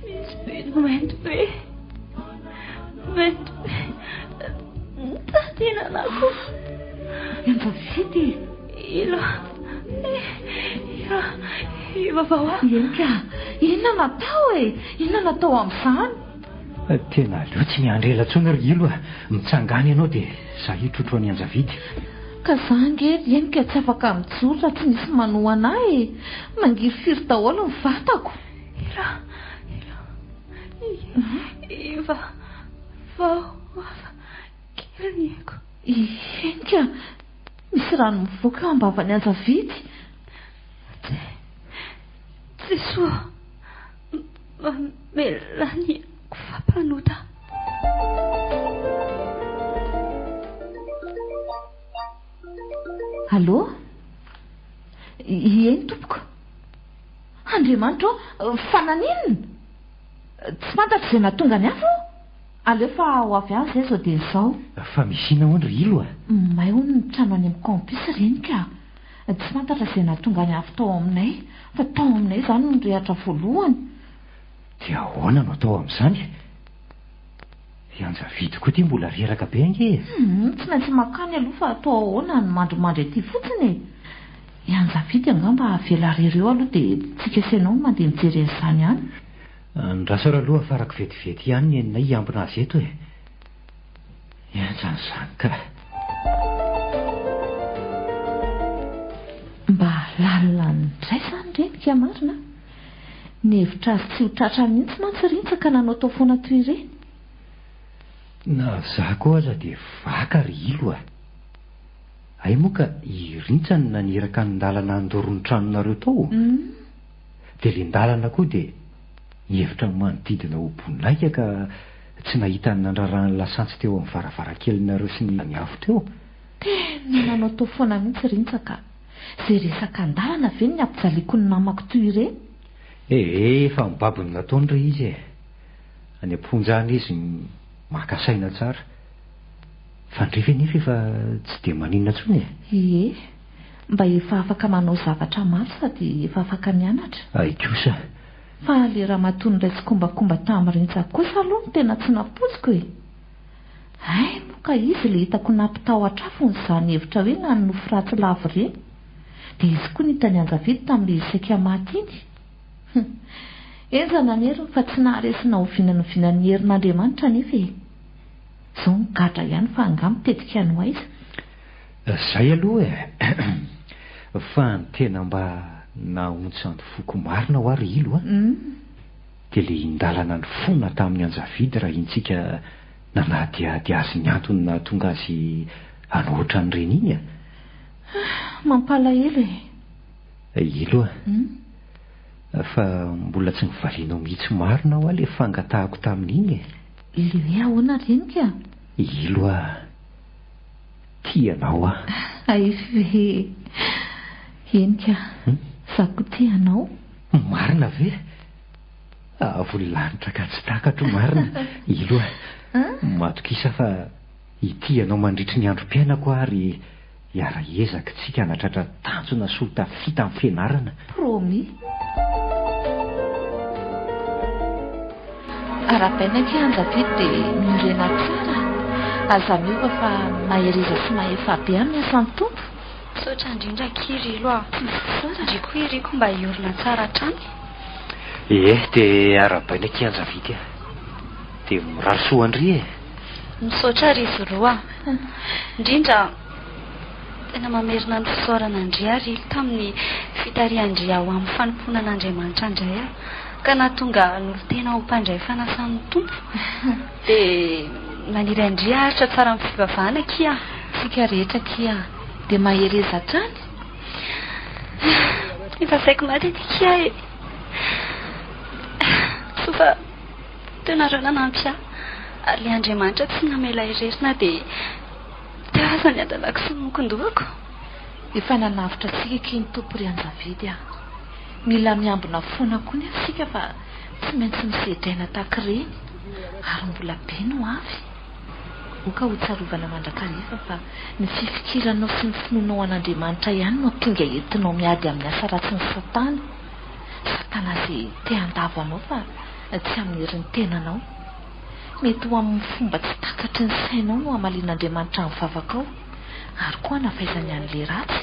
Misy biby mainty be. Mainty be. Mitady hihinana akoho. Anjavidy! Ilo. Ilo. Ivavao aho. Eny ka. Inona no atao e? Inona no atao amin'izany? Tena aleo tsy miandry ela intsony ry Ilo a! Mitsangàna ianao dia za hitrotro an'i Anjavidy. Ka za ange ry Henika tsy afaka mijoro raha tsy misy manohana ahy e! Mangirifiry daholo ny vatako. Ilo, Ilo, Ivavao hafa kely ny aiko. I Henika, misy rano mivoaka eo am-bavan'i Anjavidy. Jesoa. Mamela ny heloko fa mpanota. Allô? Eny tompoko. Andriamanitra ô, fa naninona? Tsy fantatro izay nahatonga ny afo. Aleo fa ho avy any izay izao dia izao. Fa misy inona hono ry Ilo a? May hono ny trano any amin'ny campus reny ka. Tsy fantatra izay nahatonga ny afo tao aminay, fa tao aminay izany no nirehatra voalohany. Dia ahoana no atao amin'izany? I Anjavidy koa ity mbola reraka be ange e! Humm, tsy maintsy mankany aloha fa atao ahoana ny mandrimandry aty fotsiny e! I Anjavidy angamba avela irery eo aloha dia tsika sy ianao no mandeha mijery an'izany any. Andraso ary aloha afarako vetivety ihany ny anay hiambina azy eto e! Henjana izany ka! Mba lalina indray izany ireny ka marina a! Nihevitra azy tsy ho tratra mihitsy mantsy Rintsa ka nanaotao foana toy ireny. Na za koa aza dia vaka ry Ilo a! Hay moa ka i Rintsa no naniraka ny ndalana handoro ny tranonareo tao? Dia le ndalana koa dia nihevitra ny manodidina ho bonaika ka tsy nahita ny nandrarahan'ny lasantsy teo amin'ny varavarankelinareo sy ny afo teo. Tena nanaotao foana mihitsy Rintsa ka! Izay resaka an-dalana ve ny ampijaliako ny namako toy ireny? Ee, efa mibaby ny nataony re izy e! Any am-ponja any izy maka saina tsara. Fa ndry ve nefa efa tsy dia maninona intsony e? Ie, mba efa afaka manao zavatra maro sady efa afaka mianatra. Hay kosa! Fa le ramatoa niray tsikombakomba tamin'i Rintsa kosa aloha no tena tsy nampoiziko e! Hay moa ka izy le hitako nampitahotra ahy fony izaho nihevitra hoe nanonofy ratsy lava ireny. Dia izy koa no hitan'i Anjavidy tamin'ilay izy saika maty iny. Hum. Henjana ny heriny fa tsy naharesy na oviana na oviana ny herin'Andriamanitra anefa e. Izao migadra ihany fa angaha mitetika any ho aiza? Izay aloha e. Fa ny tena mba nahaontsa ny foko marina hoa ry Ilo a. Dia le indalana nifona tamin'i Anjavidy raha iny tsika nanadihady azy ny antony nahatonga azy hanoatra an'ireny iny a! Ah! Mampalahelo e! Ilo a! Fa mbola tsy nivalianao mihitsy marina hoa le fangatahako tamin'iny e! Le hoe ahoana reniko a? Ilo a! Tia anao aho. Hay ve! Eny ka! Za koa tia anao. Marina ve? Avo lanitra ka tsy takatro marina Ilo a! Matokisa fa hitia anao mandritry ny androm-piainako aho ary hiara-hiezaka tsika hanatratra tanjona sy ho tafita amin'ny fianarana. Promis. Arahabaina akia Anjavidy dia miorena tsara, aza miova fa mahereza sy mahefa be amin'ny asan'ny Tompo. Misaotra indrindra akia ry Ilo a! Ndry koa iriko mba hiorina tsara hatrany. Ie, dia arahabaina akia Anjavidy a! Dia mirary soa an-dry e! Misaotra ry Zoroa a! Indrindra tena mamerina ny fisaorana an-dry aho ry Ilo tamin'ny fitarihan-dry aho amin'ny fanompoana an'Andriamanitra indray aho ka nahatonga hanolo-tena ho mpandray fanasan'ny Tompo. Dia maniry an-dry haharitra tsara amin'ny fivavahana akia a! Tsika rehetra akia dia mahereza hatrany. Efa saiky maty ity akia e! Soa fa teo nareo nanampy ahy ary ilay Andriamanitra tsy namela irery na dia teo aza ny hadalako sy ny mokon-dohako. Efa nanavotra antsika akia ny Tompo ry Anjavidy a! Mila miambina foana koa nefa isika fa tsy maintsy misedraina tahaka ireny ary mbola be no avy. Aoka ho tsarovana mandrakariva fa ny fifikiranao sy ny finoanao an'Andriamanitra ihany no ampinga entinao miady amin'ny asa ratsin'i Satana. Satana izay te handavo anao fa tsy amin'ny herin'ny tenanao. Mety ho amin'ny fomba tsy takatry ny sainao no hamalian'Andriamanitra ny vavakao ary koa hanafaizany an'ilay ratsy.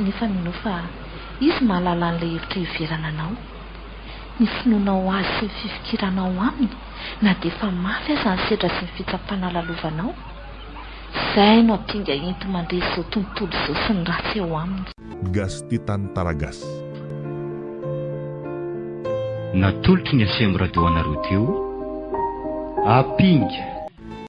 Nefa minoa fa Izy mahalala an'ilay hevitra hiheverana anao. Ny finoanao Azy sy ny fifikiranao Aminy na dia efa mafy aza ny sedra sy ny fitsapana lalovanao, izay no ampinga enti-mandresy izao tontolo izao sy ny ratsy ao aminy. Gasy Tantara Gasy. Natolotry ny Aceem Radio anareo teo Ampinga.